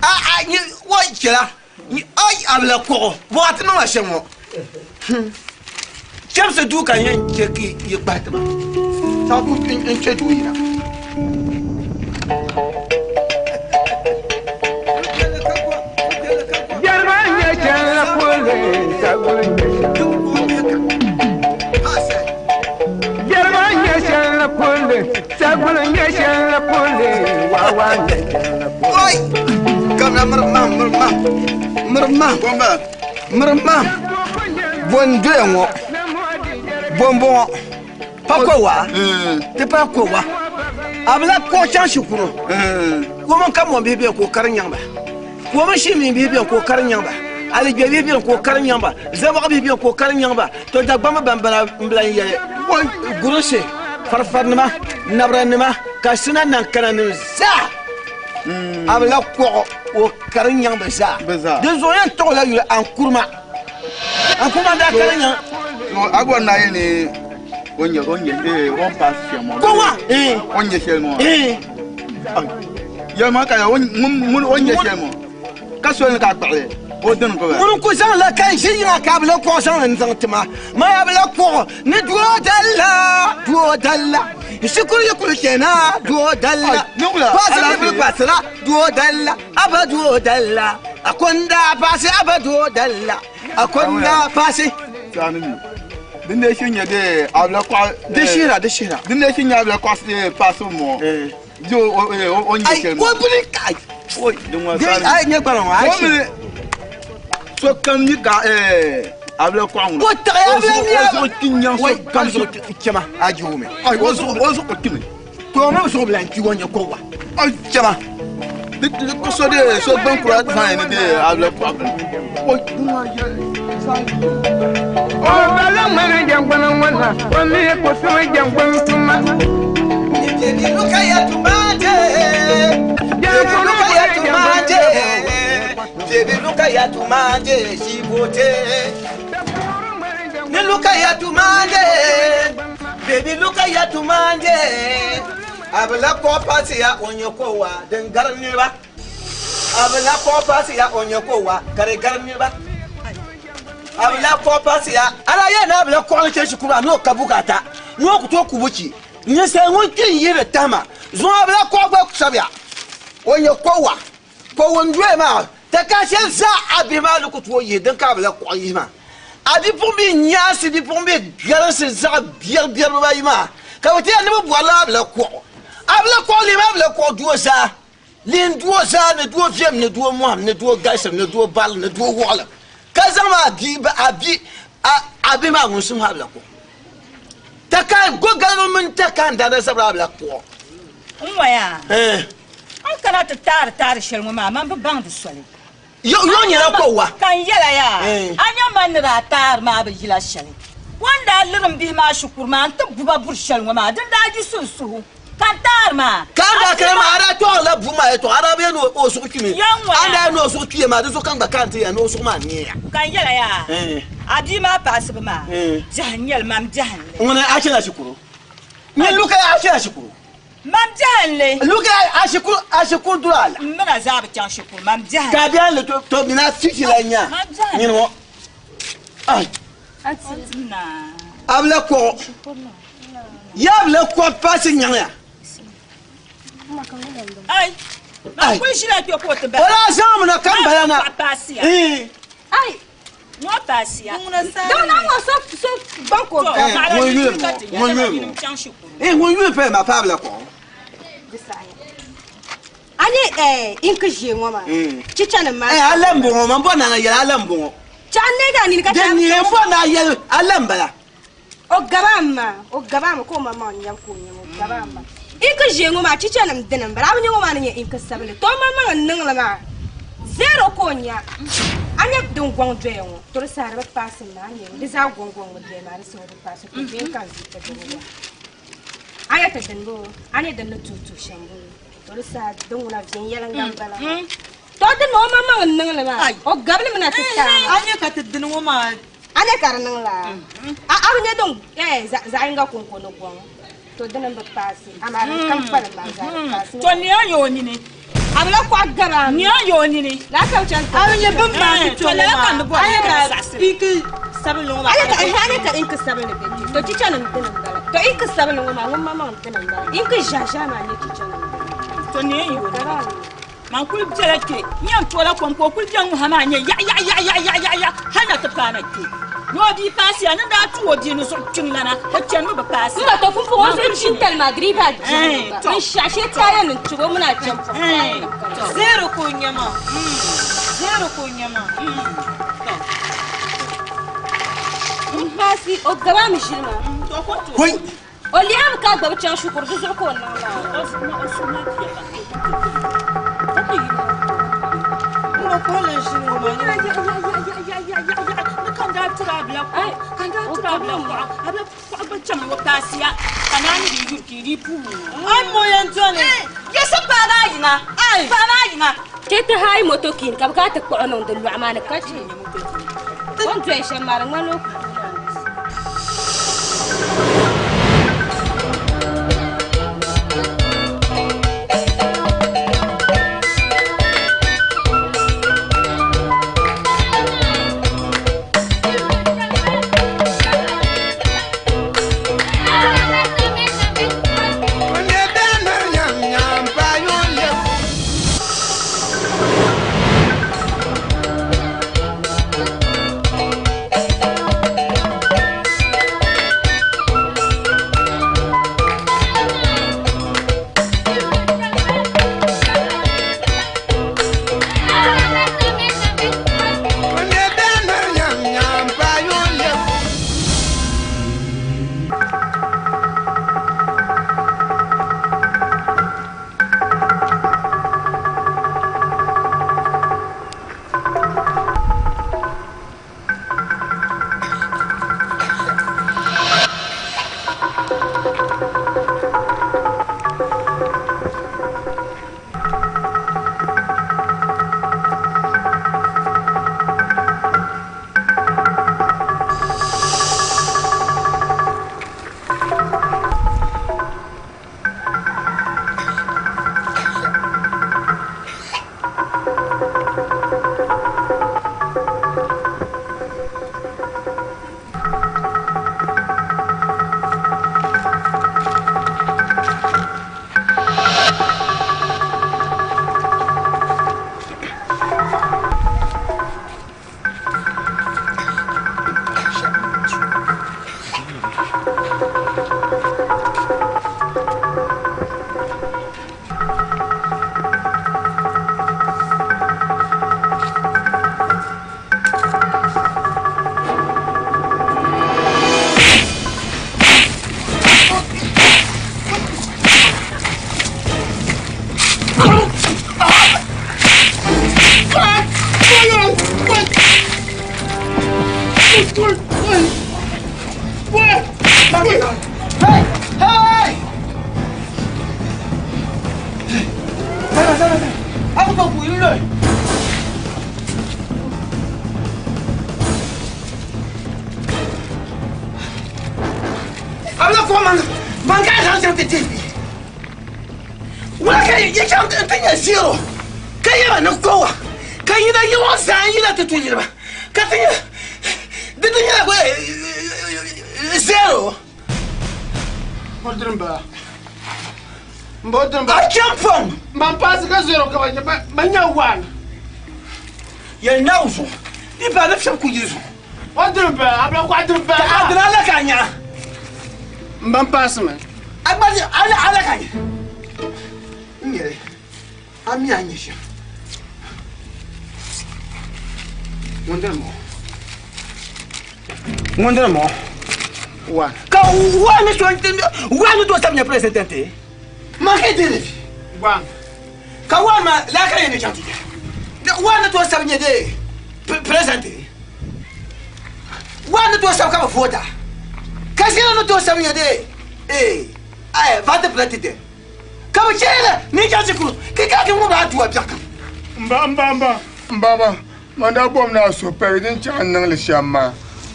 A, a, nyi, oi, chɛla. Nyi, oi, a bi la kɔɣu. Bɔ a ti niŋ ma shɛm ŋɔ? Hmm. Chɛmsi duu ka n yɛn chɛ ka yi kpahi ti ma. Saɣi ku n kpe duu yina. Jɛriba n-nyɛ chɛnli puli saguli n-nyɛ shɛli. Jɛriba n-nyɛ chɛnli puli saguli n-nyɛ shɛli puli wawa n-nyɛ shɛli puli. Oi! Kamina miri ma, miri ma, miri ma. Miri ma bo n-doya ŋɔ bo m-bɔŋɔ pa ko wa ti pa ko wa a bi lahi kpuɣi chaŋ shikuru ko mini kamɔn bihi beni ka o kari nyaŋ ba ko mini shimiin bihi beni ka o kari nyaŋ ba aligbe bihi beni ka o kari nyaŋ ba zabɔɣu bihi beni ka o kari nyaŋ ba to Dagbamba ban bala m-bi lahi yɛli gurinsi farifarinima nabiranima kasina nankananim zaa A bi lahi kɔɣi o kari nyaŋ bɛ zaa. Dinzuɣu yɛn tɔɣi o la yuli Ankuruma. Ankuruma daa kari nyaŋ. A bɔri ni a yɛli ni o nyɛ o nyɛ ee o ni paasi shɛm ŋɔ. Ko wa ee. O ni nyɛ shɛli ŋɔ. Ee. Yɛli ma ka o ŋun o ni nyɛ shɛli ŋɔ ka soli ni ka a kpuɣili o dini ka. Ŋuni n-ku zaŋ la ka n ʒi yiŋa ka a bi lahi kɔɣi zaŋ li n-zaŋ ti ma. Man a bi lahi kɔɣi Ni doo dalla, doo dalla, shikuru yi kuli chana, doo dalla, paɣasiri yi kuli kpaɣasira, doo dalla, aba doo dalla, a ko n-daa paɣasi aba doo dalla, a ko n-daa paɣasi. Din dee shiri nyɛ dee abila kɔɣa. Di shihira, di shihira. Din dee shiri nyɛ abila kɔɣa paɣasibu mɔɔ. Di o nyɛ shɛli mɔɔ. Ai, ko bili ka. Ai, nyɛ gbana ŋɔ, ai shi. Sokam mi ka abila kɔɣa ŋuna. Ko taɣi abila mi O zuɣu ti nyaŋ sokam zuɣu chɛma a ji o mi. Ai o zuɣu o zuɣu timi. To o mi zuɣu bila n-kpi o nyɛ ko wa. Ai chɛma. Di so de so gbɛn kura zaŋ ni de abila kɔɣa bini. O O bala ŋmani jɛngbuni ŋɔ na, o mi ku suhi jɛngbuni tuma. Baby look at your tumande. Baby look at your tumande. Baby luka ya tumande shibote. Ni luka ya tumande. Baby luka ya tumande. Abila ko pasi ya onye ko wa den gar niriba. Abila ko pasi ya onye ko wa kare gar niriba. Abila ko pasi ya ala ye na abila ko ni cheshi kura no kabukata. No kuto kubuchi. Ninsal ŋun kpi n-yihiri tahima zuŋɔ abila ko gba sabiya onye ko wa. Ko ŋun doya maa Taka shɛli zaa a bihi maa ni ku tooi yihi din ka a bi lahi kɔɣi yihi maa. A bipuɣimbihi nyaansi bipuɣimbihi garinsi zaɣ biɛribiɛri bibaayi maa, ka bɛ ti yɛli ni bɛ bɔrila a bi lahi kɔɣ o. A bi lahi kɔɣ lihimi a bi lahi kɔɣ doo zaa. Lihim doo zaa ni doo viɛm ni doo mɔhim ni doo galisim ni doo barili ni doo wɔɣilim, ka zaŋm a bia a bi a bihi maa ŋun sim a bi lahi kɔɣ o. Taka gɔgaligu mini taka n-daa na zabiri a bi lahi kɔɣ o. N ŋɔya. N kana ti taari taari shɛli ŋɔ maa, man bi baŋdi soli. Yo nyɛla ko wa. Ka n yɛla yaa, a nya man ni daa taari maa bi yila shɛli. O ni daa liri m bihi maa shikuru maa nti bu ba buri shɛli ŋɔ maa, din daa yiɣisi n suhu ka n taari maa. Ka n daa kana maa, a daa tɔɣirila buɣim maa yɛtɔɣa, a daa bi yɛli ni o zuɣu kpimi. A ni daa yɛli ni o zuɣu kpiya maa, di zuɣu ka n gba kana ti yɛli ni o zuɣu maa neeya. Ka n yɛla yaa, a bia maa paɣisibu maa, biɛhi n-nyɛ li, man biɛhi n-li. Ŋuni a chana shikuru? Nyini Luka a chana shikuru? Mam biɛhinli. Luka a shikuru a shikuru duri a la. M mina zaa bi chaŋ shikuru mam biɛhinli. Ka biɛhinli to to mina fifty la nya nyini ŋɔ. Ai. A bi la kɔɣɔ. Ya bi la kɔɣɔ paasi nyaŋ ya. Ai. Mam kuli ʒila kpe ka o ti O daa zaŋ mi na ka m bala na. Ai. Ŋɔ paasiya. Dama ŋɔ so so gbaŋ ka o To, gbaŋ. paɣa la Ŋun yi yuli ka ti nya ŋun dama yuli yuli chaŋ shikuru. Eh, ŋun yuli paya maa paai bi la kɔɣɔ. Di saɣiya. A ni eh inki ʒee ŋɔ maa. Chichanim maa. Eh, a la m-bɔŋɔ, man bɔri ni a na yɛli a la m-bɔŋɔ. Chaɣ n neegi a nini ka Din chaɣ ni n bɔri ni a yɛli a la m-bala. O gaba a ma, o gaba a ma ka o maŋmaŋ nyam ka o nyam o gaba a ma. Inki ʒee ŋɔ maa chichanim dini m-bala, a bi nya ŋɔ maa ni nyɛ inki sabinli, to o maŋmaŋ n-niŋ li maa zero ka o nya. A nya din gɔŋ doya ŋɔ, to di saha di bi paasi m ma, a nya di zaa gɔŋ gɔŋ mi doya maa di saha di bi paasi to bee ka n zi ti dini ŋɔ. A nya ti dini boo, a nya din ni tuhi tuhi shɛm boo, to di saha din ŋuna viɛnyɛliŋga m-bala maa. To dini o maŋmaŋ n-niŋ li maa, o gabili mi na ti taai A nya ka ti dini ŋɔ maa A nya ka di niŋ laa? A a bi nya din eh zaɣ yinga kɔŋko ni gɔŋ, to dini m-bi paasi, amaa din kam kpalim maa zaa di paasi mi. To ni a yo o nini. A bi lahi kɔɣi gari a mi. Ni a yo o nini. Laa ka bi chaŋ A bi nya bɛ ni maani To kpe ŋɔ lala ka n ni maa, bɔri a nya ni ka ka saɣisi. inki sabinli ŋɔ maa A nya ka ka di eh a nya ka inki sabinli be kpe, to chichanim dini m-bala. To inki sabinli ŋɔ maa ŋun maŋmaŋ dini m-bala. Inki ʒiɛhiʒiɛhi maa n-nyɛ chichanim dini. To ni a yo o Gari nini. a mi. Man kuli bela kpe, n yɛn toola kom ka o kuli be ŋ-ŋuha maa nyɛ yaɣiyaɣiyaɣiyaɣiyaɣi hal na ti paana kpe. Ni o bia paasiya ni daa tuui o bia ni zuɣu kpiŋlana, o chanimi bi paasi. M ba to pumpɔŋɔ o zuɣu chintali maa di dii daa diɛmdi ba. N shɛɣu shee taaya ni n-tubi o mini a chɛmpɔŋ taaya nim ka di. Zero ka o nya maa. Zero ka o nya maa. M paasi o gaba mi ʒili maa. Hoi! O liɣimi ka gba bi chaŋ shikuru, di zuɣu ka o niŋ maa. Chɛ ti haai motokin ka bɛ kana ti kpuɣi niŋ di lɔɣu maa ni ka chɛ o ni doli shɛm maa di ŋmanila o ku tooi naan di. Hey! Hey! Zara, zara, zara. A ku tooi kuhi n-lɔi. A bi lahi kɔŋ man ka a zaŋ chaŋ ti deei bia. Wula ka yi chaŋ ti nya zero ka yɛba ni kowa ka yina yi ŋɔ zaa yina ti tu niriba ka ti nya di di nyɛla zero. Bɔdiri m-bala. M-bɔdiri m-bala. A chaŋ pɔŋ. Man paasi ka zero ka ba nya one. Yɛli Naawuni zuɣu di pa ni fiɛbi ku yili zuɣu. Bɔdiri m-bala. A bila kɔɣa diri m-bala. Ka a diri ala ka a nya. M ban paasi mi. A gba ala ala ka nya. N yɛli a mi a nya shɛm. Ŋun dini mɔɣɔ. Ŋun dini mɔɣɔ. One. Ka one ni so one ni to sabi nya president ti. Ma ka diri. One. Ka one ma la ka yɛn ni chaŋ ti nya. One ni to sabi nya de president. One ni to sabi ka bi voota. Ka zero ni to sabi nya de eh eh vice president. Ka bi chɛ la ni chaŋ shikuru ka ka ti ŋubi a tuwa biɛɣu kam. Mba mba mba mba ba man daa bom ni a suhu paligi din chaŋ n niŋli shɛm maa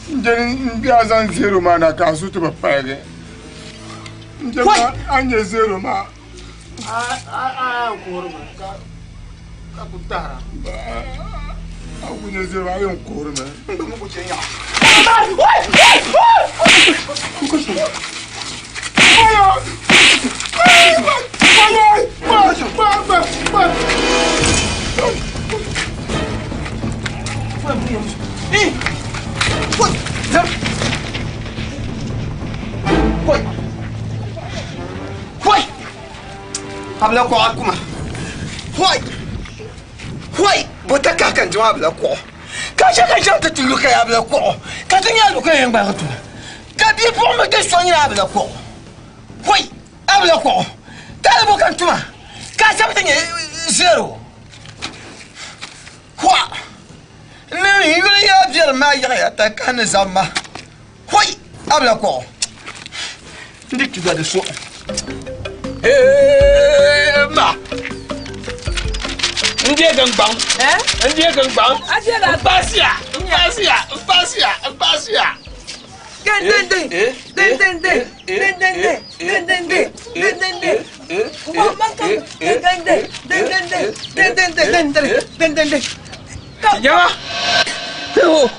n je n daa zaŋ zero maa na ka a suhu ti bi paligi n je a ni nyɛ zero maa. A yɛn kuhirimi ka ku tahira. A ku nyɛ zero a yɛn kuhirimi. N gba mi ku chɛ nyaɣa. Abila kuɣa kuma hoi hoi bota ka kan jima abila kuɣu ka chɛ ka chaŋ ti ti lu ka abila kuɣu ka ti nya lu ka yɛn gbaagi tuna Ka bipuɣimbil ti so nyina abila kuɣu. Hoi! Abila kuɣu! Taali bo ka n tuma ka a sabi ti nyɛ zero? Hua! N ni yuli yaa biɛrim maa yaɣiya takahi ni zab ma. Hoi! Abila kuɣu! N di tuga di so. Hey, ma! N deegi n gbaŋ. N deegi n gbaŋ. N paasiya! N paasiya! N paasiya! N paasiya! Yawa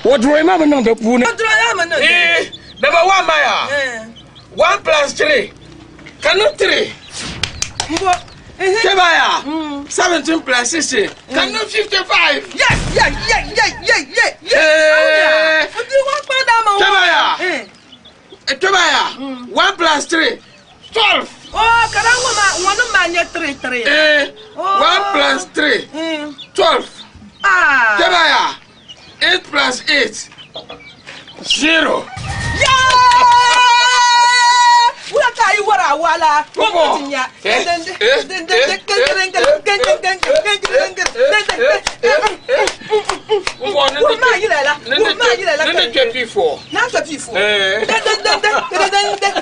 wardrobe maa bi niŋ di puuni. Number one maa yaa one plus three ka niŋ three. Kpɛ maa yaa 17 plus 16 ka niŋ 55. Kpɛ maa yaa kpɛ maa yaa one plus three 12. Oh, ka ŋɔ maa ŋɔ maa nyɛ three three. One plus three 12. Ah. Kpɛ maa yaa eight plus eight zero. Wula ka yi wara wala. Bɔbɔ. Wurima yila la. Wurima yila la. Ne ni kpɛ P4. N'a kpɛ P4.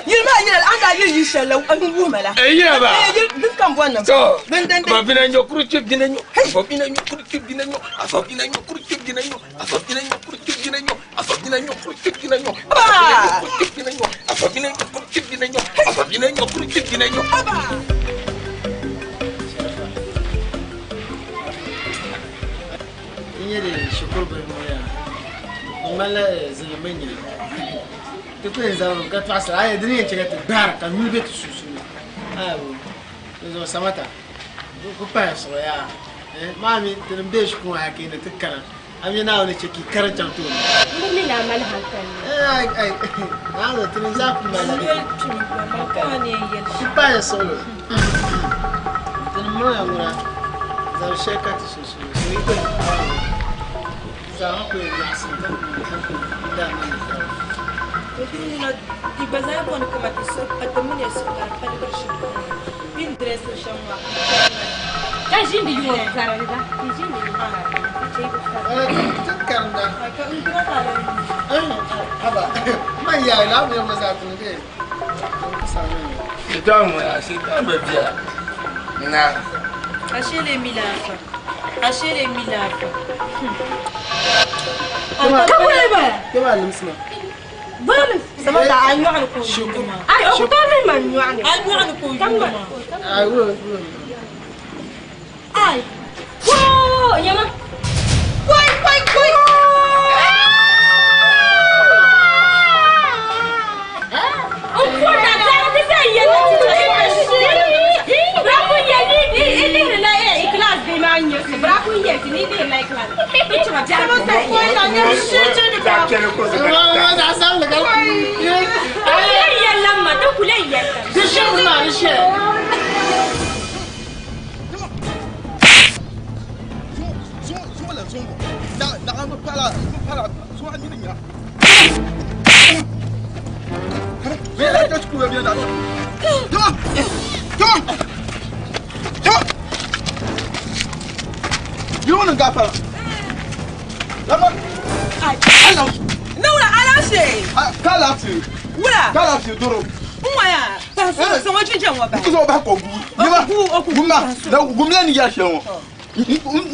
Yili maa yila la an daa yili yili shɛli la n wuhima la. Yila ba. Yili din kam bɔni nim. To. Ba bina nyɔ kuru chip bina nyɔ. Ba bina nyɔ kuru chip bina nyɔ. Afa bina nyɔ kuru chip bina nyɔ. Afa bina nyɔ kuru chip bina nyɔ. Afa bina nyɔ kuru chip bina nyɔ. Afa bina nyɔ kuru chip bina nyɔ. Afa bina nyɔ kuru chip bina nyɔ. Afa bina nyɔ kuru chip bina nyɔ. N nyɛ di shikuru bihi ŋɔ yaa n ŋmanila zilimbi nyina ti ku yɛn zabirimi ka tɔɣisira a yɛ di ni yɛn chɛ ka ti gbahira ka nyuli be ti sunsuuni aai di zuɣu Samata ku pahi suɣu yaa maa mi ti ni be shikuru ŋɔ hali ka yi ni ti kana a mi Naawuni chɛ ka yi karim chaŋ tooni. M bi mi ni a mali hankali. Ai ai Naawuni ti ni zaa ku mali ku pahi suɣulo ti ni miriya ŋuna zabi shɛli ka ti sunsuuni so yi ku yɛn paai o zaa ha ku yɛn nyaɣisim ka ku niŋ hankali n-daa niŋ li taba. To ti ŋuna di gba zaa bɔni kama ti so ka ti mini ya suhu ka di paligiri shikuru ni bɛ ni diresiri shɛm maa ka di chani maa. Ka ʒiindi yuŋ o karinda, ti ʒiindi yuŋ karinda, ka chɛ yi bi karinda. Ti karinda. Ka n dira ka a lan yuui. ya la mi ma za tun ke. Shetani ŋɔ shetani bɛ biɛla. Na. Ashele milafa. Ashele milafa. Ka wuli ba. Ke ba limsima. Bɔli. Samata a nyɔɣu ni ko yuma. Ai o ku tooi lihi ma nyɔɣu ni. A nyɔɣu ni ko yuma. Ai wo wo. Ai. Woo, nyama. Koi koi koi.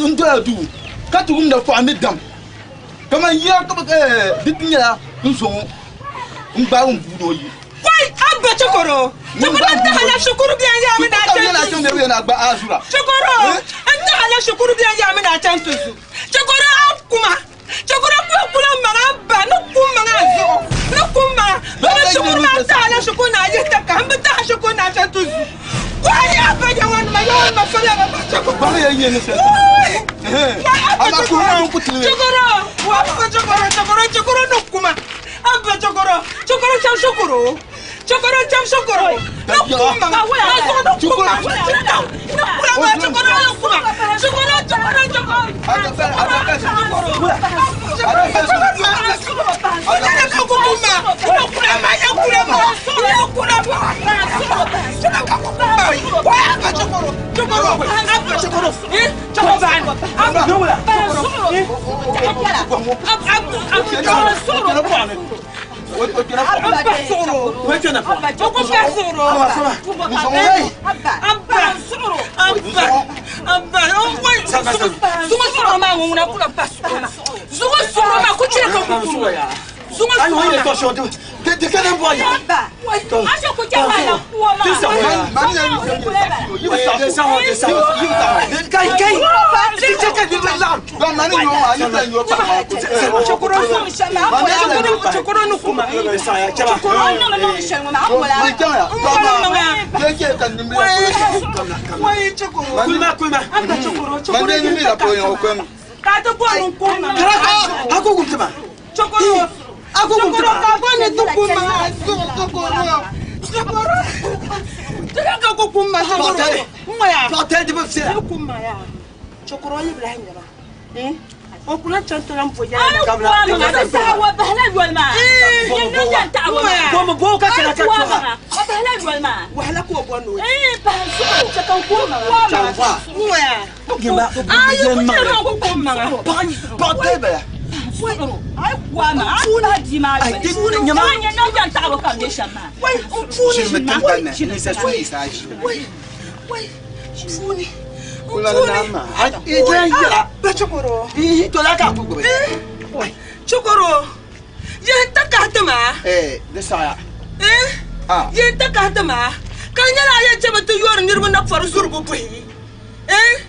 N dola duu ka ti wumda fɔɣu ni dam kaman yiya di ti nyɛla n zo n gbaai n guudi o yi. Wai abba chokoro. Chokoro n tahala shukuru biyan yaa mi na chan. Gba azura. Chokoro n tahala shukuru biyan yaa mi na chan tuzu. Chokoro a kuma. Chokoro ku kula maga ba ni kun maga zuɣu ni kun maga. Bala shukuru ma tahala shukuru na yi ta ka n bi taha shukuru na chan tuzu. Wai abba yawan ma yawan ma fara ma ba chokoro. Bala ya yi ni sɛ. Ama kuru na ku tili. Chokoro wa abba chokoro chokoro chokoro ni kuma. Abba chokoro chokoro chan shukuru. Chokoro chan shukuru. Ni kun maga. Na zuɣu ni kun maga. Ni kula ma chokoro ni kuma. Chokoro chokoro chokoro. Chokoro, yen takatama. Eh, desaya. Eh? Yen takatama. Ka nyala ye chebe ti yor nirbu na for zurbu buhi. Eh?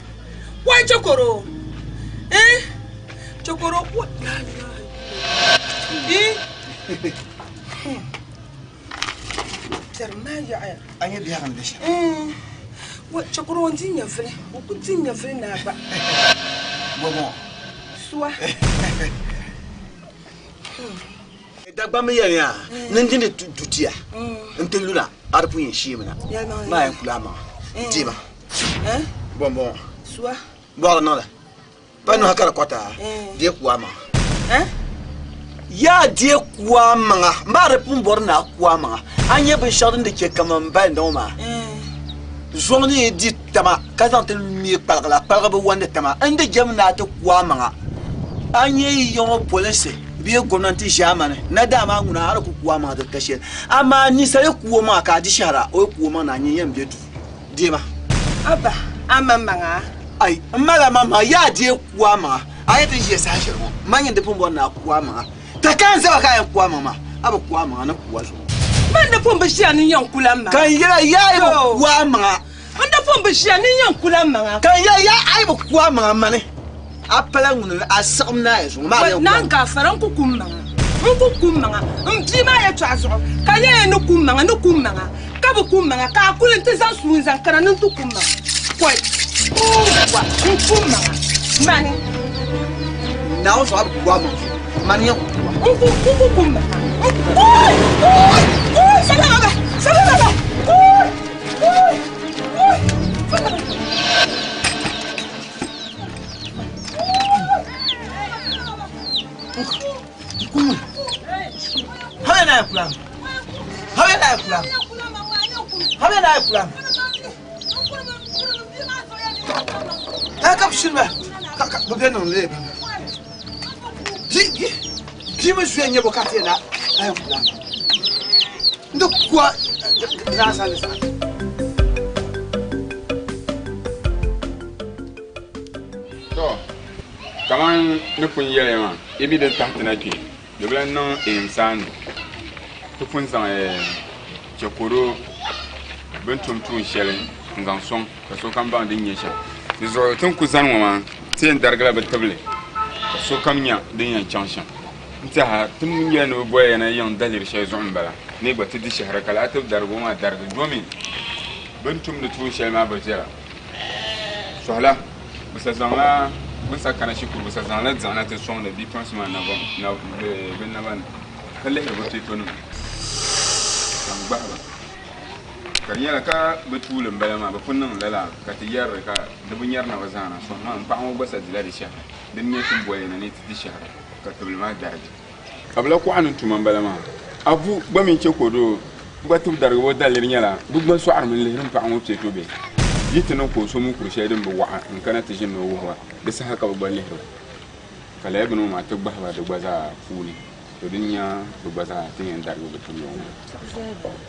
Wai chokoro. Eh? Chokoro wa la la. Eh? Terma ya. Anya biya kan desha. Eh. Wa chokoro ndi nyafle. Ku ti nyafle na ba. Bobo. Suwa. Dagbamb yɛliya ni n dindi dutiya n ti luna a di pun yɛn sheemi na maa yɛn kuli a maŋa deema bɔnbɔŋɔ bɔɣiri niŋli pa nuhi ka di kɔta dee ku a maŋa yaa dee ku a maŋa maa di pun bɔri ni a ku a maŋa a nyɛ binshɛɣu din di chɛ kaman balindi ŋɔ maa zuŋ ni yi di tama ka zaŋ ti mii kpaligi la kpaligi bi wandi tama n di jɛm ni a ti ku a maŋa a nyɛ yi yiŋɔ polinsi Bee gomnanti ʒaamani na daa maa ŋuna a di ku ku a maŋa di ka shɛli. Amaa ninsal yi ku o maŋa ka a di shɛhira, o yi ku o maŋ ni a nyini yɛn be duu. Deema. Abba, a maŋmaŋa? Ai, m mali a maŋmaŋa. Yaa deei ku a maŋa. A yi ti ʒiya saha shɛli ŋɔ, man nyini di pun bɔri ni a ku a maŋa. Ka ka n zaba ka a yɛn ku a maŋ maa, a bi ku a maŋa, a ni ku a zuɣu. Man di pun bi ʒiya ni n yɛn ku la m maŋa. Ka n yɛla, yaa yi bi ku a maŋa. N di pun bi ʒiya ni n yɛn ku la m maŋa. Ka n yɛla, yaa a yi bi ku a maŋa mani, a pala ŋuni a siɣim naai zuɣu maa. Wai, naan gaafara, n ku ku m maŋa. N ku ku m maŋa. M bia maa yɛtɔɣa zuɣu ka n yɛn ni ku m maŋa, ni ku m maŋa, ka bi ku m maŋa, ka a kuli nti zaŋ suu n-zaŋ kana ni n ti ku m maŋa. Kɔi, wa, n ku m maŋa. Mani. Naawuni zuɣu a bi ku a maŋ zuɣu. Mani yɛn ku a. N ku, n ku ku m maŋa. N ku, kuui, kuui, kuui, sabila baba, sabila baba, kuui, kuui, kuui, sabila baba. Habe na kula. Habe na kula. Habe na kula. Ka ka shirba. Ka ka ba no le. Bi bi bi mi zuya nye bo ka te na. Ay kula. Ndo kwa na sa le sa. To, kaman ni pun yɛliya maa, yi mi din tahi ti na kpe, di bi lan niŋ Ihimsaani. Ti pun zaŋ chɛkɔro bɛ ni tum tuun shɛli n-zaŋ sɔŋ ka sokam baŋ din nyɛ shɛm. Di zuɣu ti ni ku zani ŋɔ maa, ti yɛn darigila bɛ tibili ka sokam nya din yɛn chaŋ shɛm. N tɛha ti mi yɛli ni bɛ boli ya na yiŋ daliri shɛli zuɣu m-bala, ni gba ti di shɛhira ka lala tib darigibu maa darigi domi bɛ ni tumdi tuun shɛli maa bi viɛla. Sɔhila, bɛ sa zaŋla bɛ sa kana shikuru, bɛ sa zaŋla diɣi na ti sɔŋdi bipuɣinsi maa bɛ naba ni ka lihiri bɛ peetonima ka n gbahi ba. Ka di nyɛla ka bɛ tuuli m-bala maa, bɛ pun niŋ lala ka ti yɛri li ka di bi nyari na bi zaana. Sɔhi maa, m paɣa ŋɔ gba sa dila di shɛhira. Dini n-nyɛ ti ni boli ya na ni ti di shɛhira ka tibili maa darigi. Ka bɛ lahi kɔɣa ni tuma m-bala maa. Abu gba mi n-chɛ ka o doo gba tib darigibu daliri nyɛla bɛ gba sɔɣirimi n-lihiri m paɣa ŋɔ piɛto bɛ yi ti niŋ ka o so mukuru shɛli din bi waɣa n-kana ti ʒini ni o wuhi ba, di saha ka bɛ gba lihiri o ka lala bini ŋɔ maa ti gbahi ba di gba zaa puuni. To din nya bɛ gba zaa ti yɛn darigi bɛ tibili ŋɔ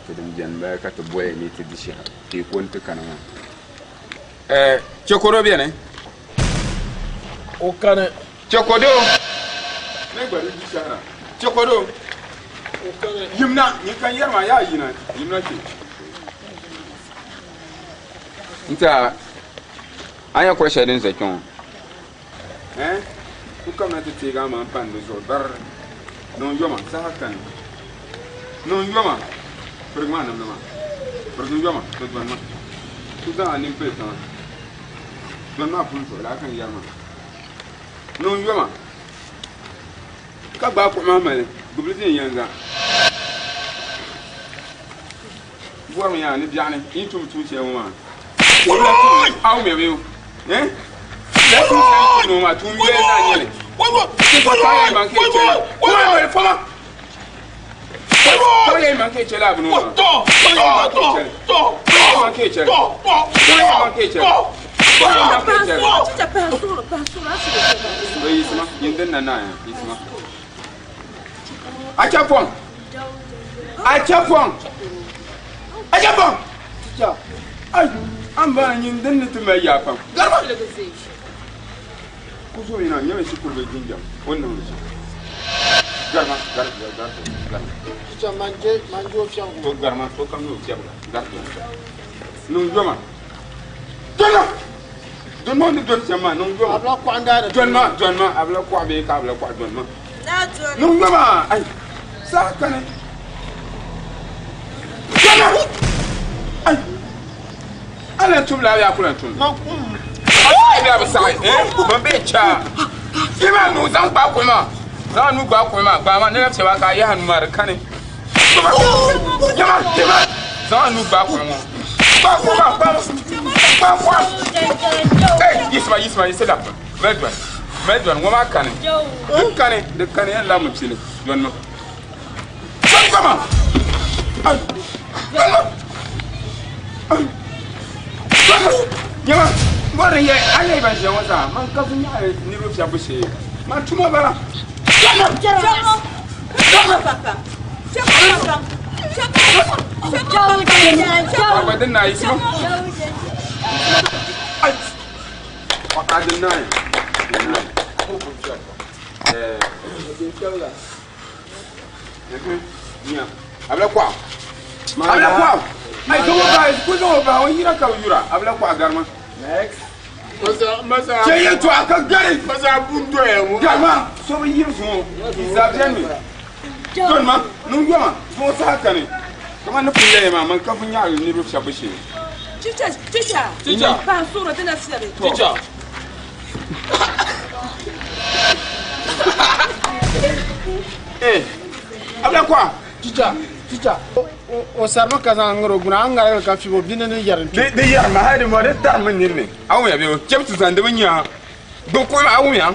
to din beni m-bala ka ti boli ni ti di shɛhira teeku nti kana maa. Ɛɛ Chɛkɔdɔ beni? O kani. Chɛkɔdo! Ne gba di di shɛhira. Chɛkɔdo! Yimna, nyin ka n yɛri maa, yaa yina, yimna kpe. N tiɛha a nya kuɣ shɛli din ʒe kpe ŋɔ? Ɛɛn, ku kamina ti teegi a maŋ pani di zuɣu bar niŋ yoma, saha kani. Niŋ yoma, pirigi maa namda maa, pirigi yoma, to dɔni ma. Ku zaŋ a nini pili tiŋa, dɔni maa puli zuɣu, lala ka n yɛri maa. Niŋ yoma ka gbaai kuɣu maa mali gbubili viɛnyɛliŋga. Bɔrimi yaa ni biɛɣuni yi tum tuun shɛli ŋɔ maa. A wumya bee o? Eh? La tuun shɛli tum ŋɔ maa tuun yoli zaa nyɛli. Ka yɛli man ka yi chɛli. Kuma mali fama. Ka yɛli man ka yi chɛli a bini ŋɔ maa. Ka yɛli man ka yi chɛli. Ka yɛli man ka yi chɛli. Ka yɛli man ka yi chɛli. Achapɔŋ Achapɔŋ Achapɔŋ Ai an ba nyin din ni ti mali yaa pam garima ku zo yina nyɛmi shikuru bɛ jinjam o ni niŋdi shɛm garima garima garima Chicha manje manje o fiɛbigu to garima to kam ni o fiɛbiga garima niŋ yoma Dɔnna! Dɔnma ni dɔni shɛm maa niŋ yoma. Abila kɔɣa n-daa di Dɔnma, dɔnma, abila kɔɣa bee ka abila kɔɣa dɔnma. Niŋ yoma, ai, saha kani. Dɔnna! Ai, a lan tum laa bee a ku lan tum li? A saɣi bee a bi saɣi? Eh, ban bee chaa. Yi maa nuu zaŋ gbaai kuɣu maa. Zaŋ a nuu gbaai kuɣu maa, gbaai ma, ni labisi ba ka a yahi a nuu maa di kani. Yama, yama, zaŋ a nuu gbaai kuɣu ŋɔ. Gbaai kuɣu maa, gbaai gbaai kuɣu. Hey, yiɣisima, yiɣisima, yiɣisi labisi. Mali dɔni, mali dɔni, ŋɔ maa kani. Di kani, di kani, yɛn labimi pili, dɔni ma. Dɔni gba maa. Ai, dɔni ma. Ai, dɔni ma. Yama, bɔri n yɛ, a yɛ ban ʒiya ŋɔ zaa, man ka vinnyaɣili niriba fiɛbbu shee. Man tuma bala. Papa din na yi sima. Papa din na yi. Abla kwa. Abla kwa. Ai to ba ku zo ba wani yira ka yura. Abla kwa garma. Next. Masa masa. Che ye to aka gari. Masa bun doya mu. Garma so bi yiri so. Zabje mi. Don ma nun yoma so sa ka ne. Kama ni pun yɛ ma man ka fun nya ni bi shabu shi. Teacher, teacher. Teacher. Pa soro dina fiɛbi. Teacher. Eh. Abla kwa. Teacher, teacher. O sarimi ka zaŋ ŋari o gbuni a ni ŋarigili ka fibo bini ni yɛri n Di yɛri ma hali mo di tari mi niri ni. A wumya bɛ chɛbu ti zaŋ di bi nya. Bi kuhi a wumya.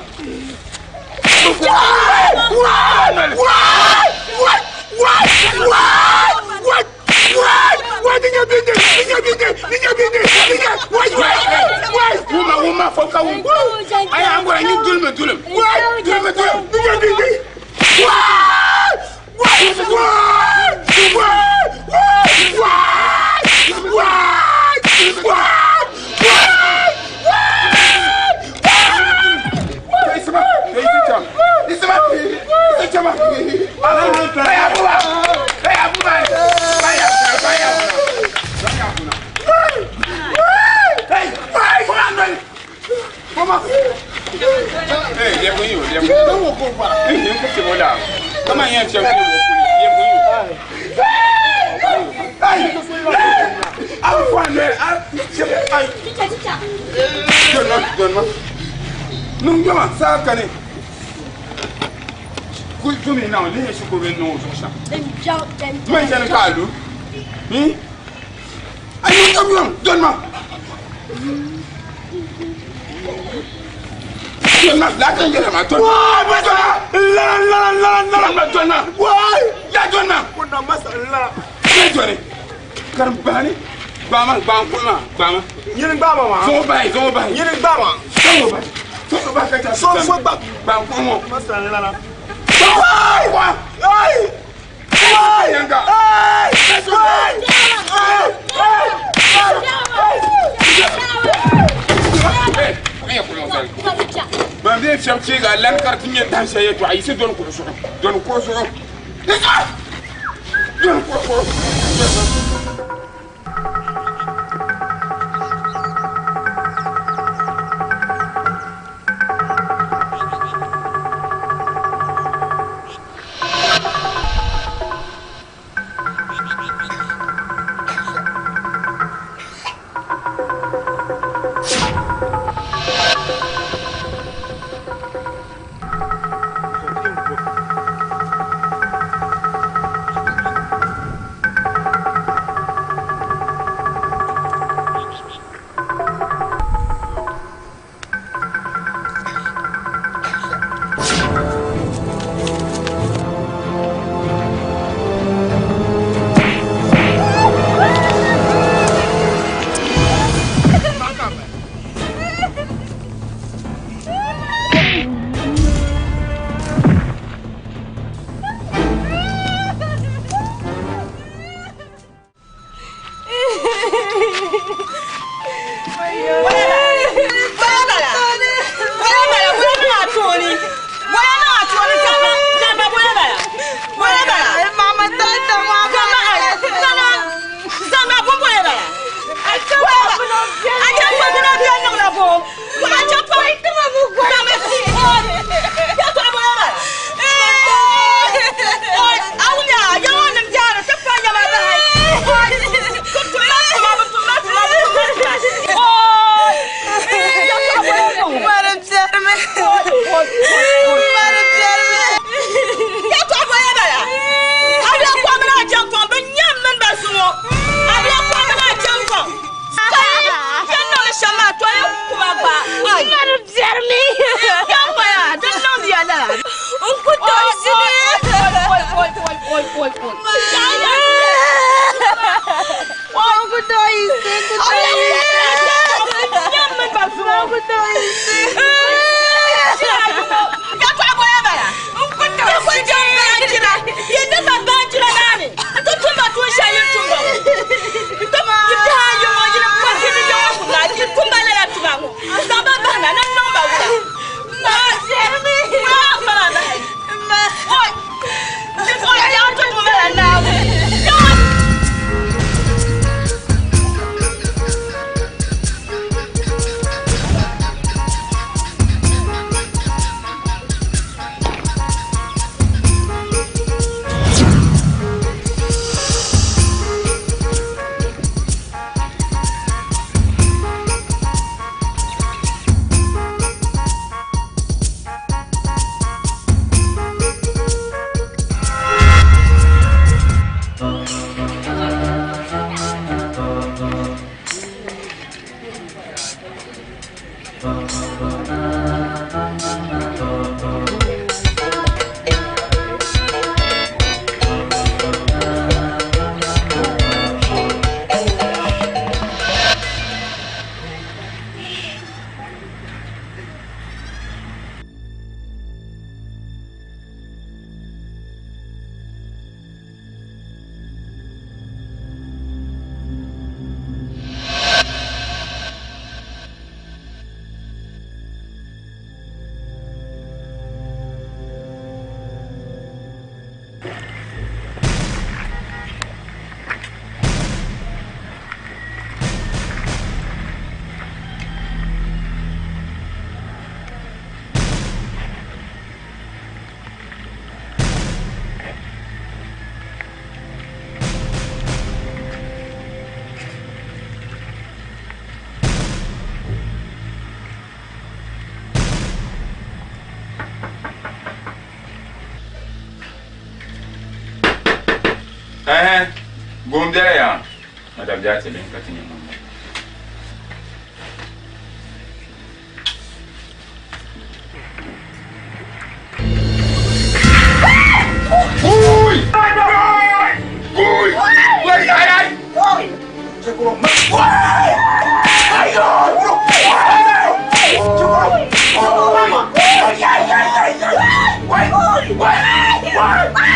Wuma wuma fo ka wum. Ay angora ni dulmi dulum. Dulmi dulum. Nungdoma saa kani ku tumi na lihi shikuru bɛ niŋ o zuɣu shɛm man chani ka a lu a yi kam yɔŋ dɔni ma dɔni ma laa kan yɛlɛ ma dɔni ma lala lala lala lala ma dɔni ma ya dɔni ma ko na masa lala ne dɔni karim baani gbaama gbaam kuɣu maa gbaama nyini gbaama ma zaŋ o bahi zaŋ o bahi nyini gbaama zaŋ o bahi zaŋ o bahi ka chɛ so so gba gbaam kuɣu ŋɔ masa lala Wai! Wai! Wai! Yanga! Wai! Ban bɛ shɛba chɛ ka lan ka di ti nyɛ dahin shɛli yɛltɔɣa yi si dɔni kuɣu zuɣu dɔni kuɣu zuɣu dɔni kuɣu zuɣu. Ɛhɛn, goon biɛla yaa, a dabiɛla ti lihi ka ti nya ŋun bala.